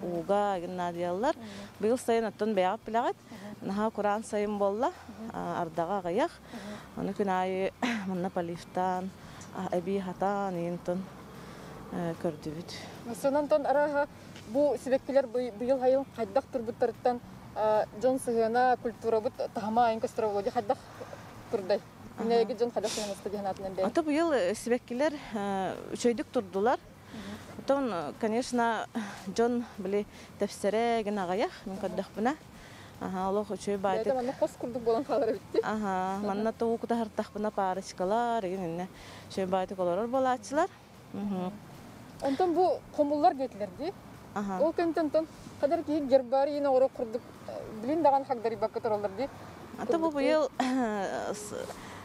ууга гимнадияллар. Быйыл сайын оттон бэйэҕит билэҕит. Наһаа кураан сайын буолла, ардаҕа аҕыйах. Ону күн аайы манна поливтаан, эбии хатаан, иинтон көрдүбүт. Сонон арааһа бу сибэккилэр быйыл хайыл хайдах турбуттарыттан дьон сыһыана культурабыт таһыма айын көстөр болуо хайдах турдай? Үнэги дьон хайдах сыһыанаста диэн атынан бэйэ. Ата быйыл сибэккилэр үчөйдүк турдулар. Оттон, конечно, дьон били тэпсэрэ гин аҕыйах, мин көрдөхпүнэ. Аха, олох үчүгэй баайтык. Манна хос курдук болан хаалар эбитти. Аха, манна туу кутаһартахпына парочкалар, игин инне үчүгэй баайтык олорор болааччылар. Онтон бу хомуллар диэтилэр дии. Ол кэмтэн тон хадар киһи гербарийын оҕоро курдук билин даҕан хагдарыйбакка тураллар дии. Ата бу быйыл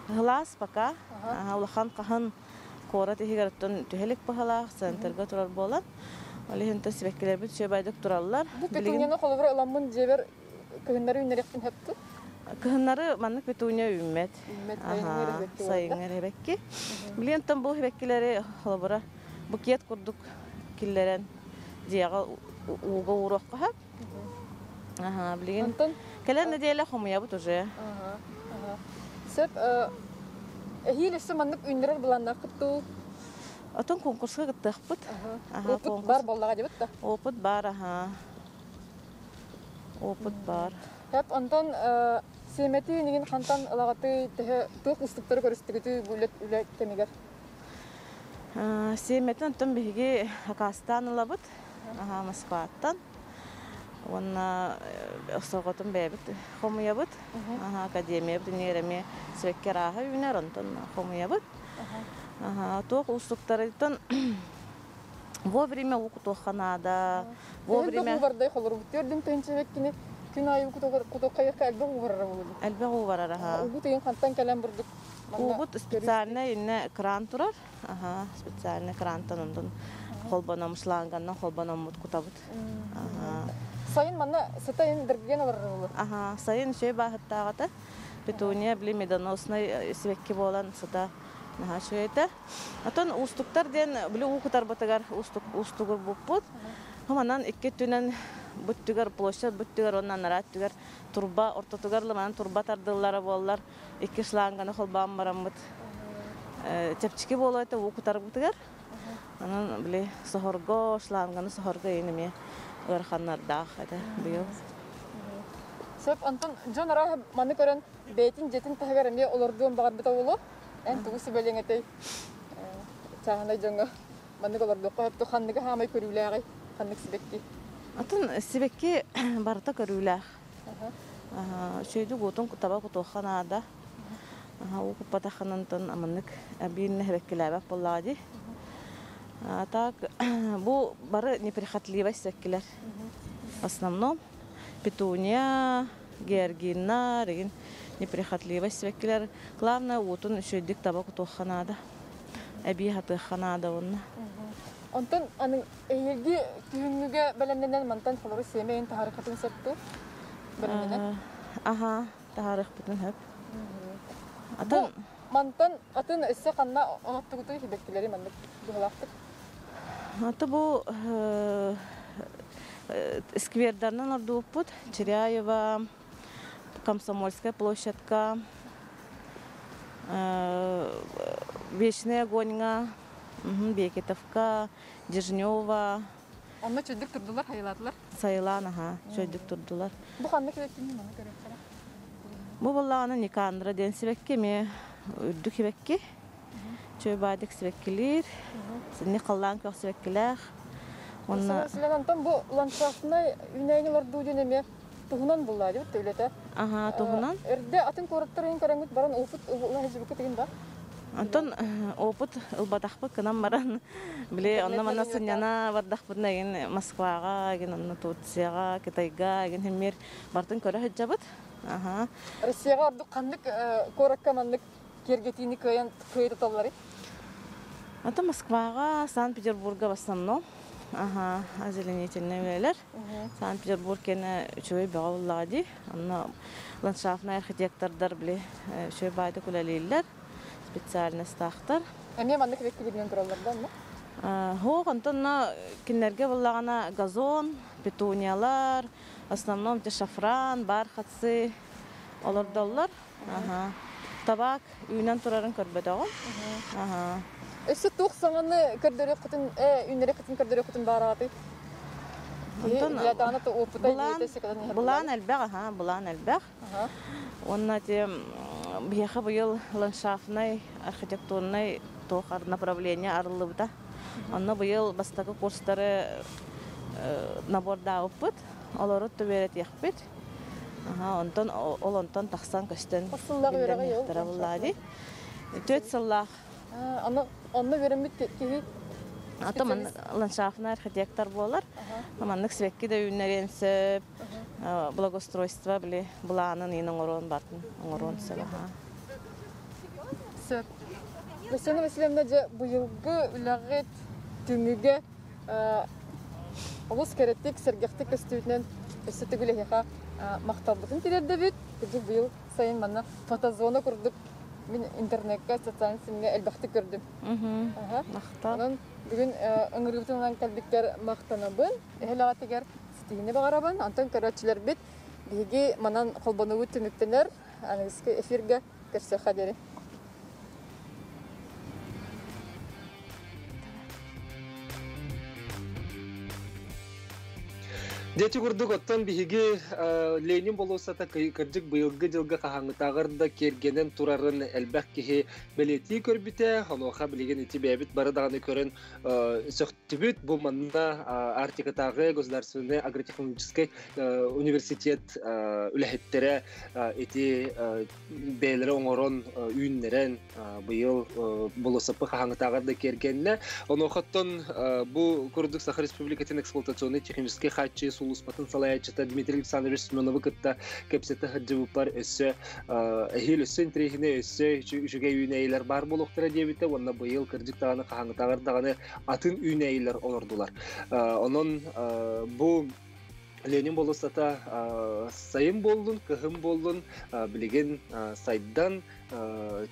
хылаас пока улахан хаһын куорат иһигэр оттон түһэлик баһалаах центрга турар буолан. Ол иһин сибэккилэрбит үчүгэй тураллар. Бу петунияны холобура ыламмын дьиэбэр кыһыннары үүннэриэхпин сөптү. Кыһыннары маннык петуния үүммэт. Сайыҥҥы эбэкки. Билигин тон бу эбэккилэри холобура букет курдук киллэрэн дьиэҕэ ууга ууруохха сөп. Аха, билигин кэлэр нэдиэлэ хомуйабыт уже. Сөп, эһиил өссө маннык үүннэрэр былааннааххыт дуу? Отон конкурска кыттыахпыт. Опыт бар боллаҕа дебит да? Опыт бар, аха. Опыт бар. Хөп, онтон сиэмети нигин хантан ылаҕаты төһө туох устуктары көрүстүгүтү бу үлэ кэмигэр? Сиэметин онтон биһиги Хакастан ылабыт, аха, Москваттан. Уонна сорҕотун бэйэбит хомуйабыт. Аха, академиябыт иннигэр эмиэ сибэкки арааһа үүнэр, онтон хомуйабыт. Аха, туох уустуктарыттан вовремя уу кутуохха наада. Вовремя бардай холорбут төрдүн тыынчыбеккини күн аайы кутуохха элбэх уу барара болду. Элбэх уу барар, аха. Угу тыйын хантан кэлэн бурдук. Уубут специальный инне кран турар. Аха, специальный крантан онтон холбоном шланганнан холбономмут кутабыт. Аха. Сайын манна сытайын дыргыген алар болу. Аха, сайын үчүгэй баһыттааҕата. Петуния били медоносный сибэкки буолан сыта наһаа үчүгэй. Отон уустуктар диэн били уу кутарбытыгар уустук уустугур буппут. Манан икки түнэн бүттүгэр площадь бүттүгэр оннан нараат түгэр турба ортотугар лыманан турба тардыллара буоллар икки шланганы холбаан бараммыт. Чэпчики буолуо этэ уу кутарбытыгар. Онон били соһорго шланганы соһорго иин эмиэ ыараханнардаах этэ быйыл. Сөп, онтон дьон арааһа маны көрөн бэйэтин дьиэтин таһыгар эмиэ олордуон баҕарбыта буолуо. Эн тугу сүбэлиэҥ этэй? Чааһынай дьоҥҥо маннык олордуохха сөп ханныгы хаамай көрүүлээҕий? Ханнык сибэкки? Атын сибэкки барыта көрүүлээх. Үчүгэйдик уутун таба кутуохха наада. Уу куппатаххынан аманнык бииринэ сибэккилээбэт буоллаҕа дии. А так бу бары неприхотливый сибэккилэр. В основном петуния, георгина, регин неприхотливый сибэккилэр. Главное уутун үчүгэйдик таба кутуохха наада. Эбии хатыахха наада уонна. Онтон аны эһиилги күһүҥҥүгэ бэлэмнэнэн мантан холору сиэмэйин таһаарыаххытын сөп дуу? Бэлэмнэнэн? Аха, таһаарыахпытын сөп. Атын мантан атын өссө ханна оноттугутуй сибэккилэри маннык быһалаахтык? Аты бу сквердарынан ордубуппут. Чиряева, Комсомольская площадка, Вечный огоньга, Бекетовка, Дежнева. Онно чөйдүк турдулар, хайылаатылар? Сайылаан, аха, чөйдүк турдулар. Бу ханна сибэккини маны көрүөххэ? Бу буоллаҕына Никандра диэн сибэкки, эмиэ үрдүк сибэкки. Чөй баадык сибэккилиир, синни халлаан көх сибэккилээх. Онно Онтон бу ландшафтнай үүнээйини олордуу диэн эмиэ туһунан буллаа дибит үлэтэ. Аха, туһунан. Эрдэ атын куораттарын көрөҥүт баран опыт ыла сылдьыбыккыт игин да? Онтон опыт ылбатахпыт гынан баран, били онно манна сынньана бардахпытына эгин Москваҕа, эгин онно Турцияҕа, Кытайга эгин химмир бартын көрө сылдьабыт. Аха. Россияҕа ордук ханнык куоракка маннык киэргэтиини кыайан кыайа туталларый? Ата Москваҕа, Санкт-Петербурга в основном. Аха, озеленительный үлэлэр. Санкт-Петербург кэнэ үчүгэй бөҕө буллаҕа дии. Онно ландшафтнай архитектордар били үчүгэй баайдык үлэлииллэр, специальностаахтар. Эмиэ маннык эбэкки тураллар да онно? Хоох, онтон кинилэргэ буллаҕына газон, петуниялар, в основном те шафран, бархатцы олордоллор. Аха. Табак үүнэн турарын көрбөтөҕүм. Аха. Өссө туох саҥаны көрдөрүөххүтүн, үүннэриэххитин көрдөрүөххүтүн баараҕатый? Онтон былаан элбэх, аха, былаан элбэх. Уонна те биһиэхэ быйыл ландшафтнай, архитектурнай туох направление арыллыбыта. Онно быйыл бастакы курстары набордаабыппыт. Олору түбэрэтиэхпит. Аха, онтон ол онтон тахсан көстөн биллэрниэхтэрэ буллаа дии. 4 сыллаах. Аны онно үөрэммит киһи Ата ландшафтный архитектор буолар. Маннык сибэкки да үүннэриэн сөп, благоустройство били былаанын иин оҥоруон бартын оҥоруон сөп. Сөп. Василина Васильевна дьэ быйылгы үлэҕит түмүгэ олус кэрэтик, сэргэхтик көстүүтүнэн өссө төгүл эһиэхэ махталбытын тириэрдэбит. Кырдьык быйыл сайын манна фотозона курдук мин интернекка, социальный сетимҥэ элбэхтик көрдүм. Махтал. Онон бүгүн ыҥырыыбытынан кэлбиттэр махтанабын. Эһэлэҕитигэр ситиһини баҕарабын. Онтон көрөөччүлэрбит биһиги манан холбонугут түмүктэнэр. Аныгыскы эфиргэ көрсүөххэ диэри. Дьэ курдук оттон биһиги Ленин болуоссата кырдьык быйылгы дьылга хаһааҥҥытааҕар да киэргэнэн турарын элбэх киһи бэлиэтии көрбүтэ. Онуоха билигин ити бэйэбит бары даҕаны көрөн сөхтүбүт. Бу манна Арктикатааҕы государственный агротехнологическай университет үлэһиттэрэ ити бэйэлэрэ оҥорон үүннэрэн быйыл болуоссаппы хаһааҥҥытааҕар да киэргэннэ. Онуохаттан бу курдук Саха Республикатын эксплуатационный техническэй хааччыы сулууспатын салайааччыта Дмитрий Александрович Семеновы кытта кэпсэтэ сылдьыбыппар өссө эһиил өссө интэриэһинэй өссө үчүгэй үүнээйилэр баар буолуохтара диэбитэ уонна быйыл кырдьык даҕаны хаһааҥҥытааҕар даҕаны атын үүнээйилэр олордулар. Онон бу Ленин болуоссата сайын буоллун, кыһын буоллун, билигин сайдан,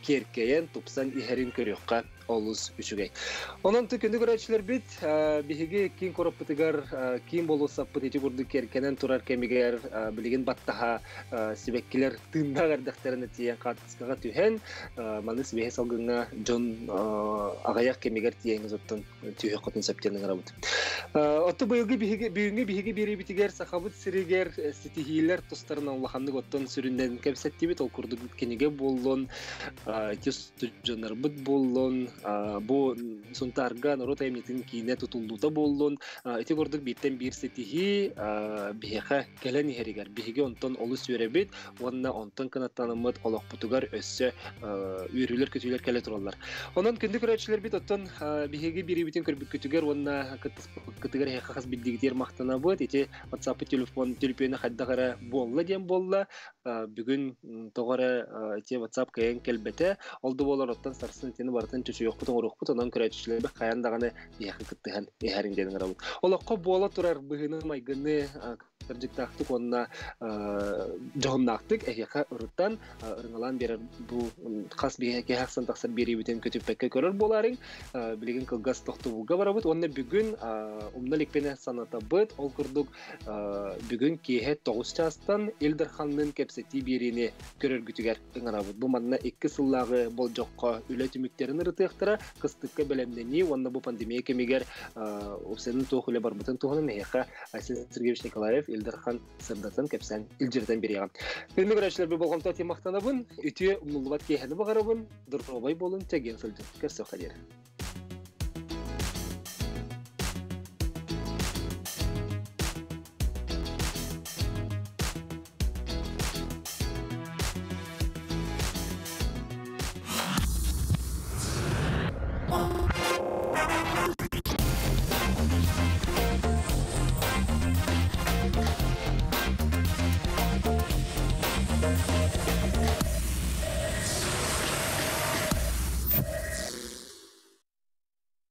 киэркэйэн, тупсан иһэрин көрүөххэ олус үчүгэй. Онон күндү көрөөччүлэрбит, биһиги киин куораппытыгар киин болуоссаппыт ити курдук киэркэнэн турар кэмигэр билигин баттаһа сибэккилэр тыыннаах эрдэхтэринэ тиийэн хаартыскаҕа түһэн, маны сибэһи салгыҥҥа дьон аҕыйах кэмигэр тиийэн оттон түһүөххүтүн сөп диэн ыҥырабыт. Оттон быйылгы биһиги бүгүҥҥү биһиги биэриибитигэр Сахабыт сиригэр ситиһиилэр тустарынан улаханнык оттон сүрүннэн кэпсэттибит. Ол курдук кинигэ буоллун, ити устудьуоннарбыт буоллун, бу Сунтаарга норуот айымньытын киинэ тутуллуута буоллун, ити курдук бииртэн биир ситиһии биһиэхэ кэлэн иһэригэр биһиги онтон олус үөрэбит уонна онтон кынаттаныммыт олохпутугар өссө үөрүүлэр-көтүүлэр кэлэ тураллар. Онон күндү көрөөччүлэрбит оттон биһиги бириибитин көрбүккүтүгэр уонна кыттыспыккытыгар эһиэхэ хас билдигитигэр махтанабыт. Ити WhatsApp телефон төлөпүөнэ хайдах эрэ буолла диэн буолла. Бүгүн тоҕо эрэ ити WhatsApp кыайан кэлбэтэ. Ол да буолар оттон сарсын итини барытын чочуйуохпут оҥоруохпут. Онон көрөөччүлэрбит хайаан даҕаны биһиэхэ кыттыһан иһэрин диэн ыҥырабыт. Олоххо буола турар быһыыны-майгыны кырдьыктаахтык уонна дьоһуннаахтык эһиэхэ ырытан ырыҥалаан биэрэр бу хас биһиэхэ ахсын тахсар биэриибитин көтүппэккэ көрөр буолаарыҥ. Билигин кылгас тохтобулга барабыт уонна бүгүн умна иликпинэ санатабыт. Ол курдук бүгүн киэһэ 9 чаастан Ил Дарханныын кэпсэтии биэриини көрөргүтүгэр ыҥырабыт. Бу манна 2 сыллааҕы болдьоххо үлэ түмүктэрин ырытыахтара, кыстыкка бэлэмнэнии уонна бу пандемия кэмигэр уопсайынан туох үлэ барбытын туһунан эһиэхэ Айсен Сергеевич Николаев Ил Дархан сырдатан кэпсээн илдьиритэн бириэҕэ. Күндү көрөөччүлэрбит болҕомто махтанабын, үтүө умнуллубат киэһэни баҕарабын, доруобай буолун, чэгиэн сылдьын. Көрсүөххэ диэри.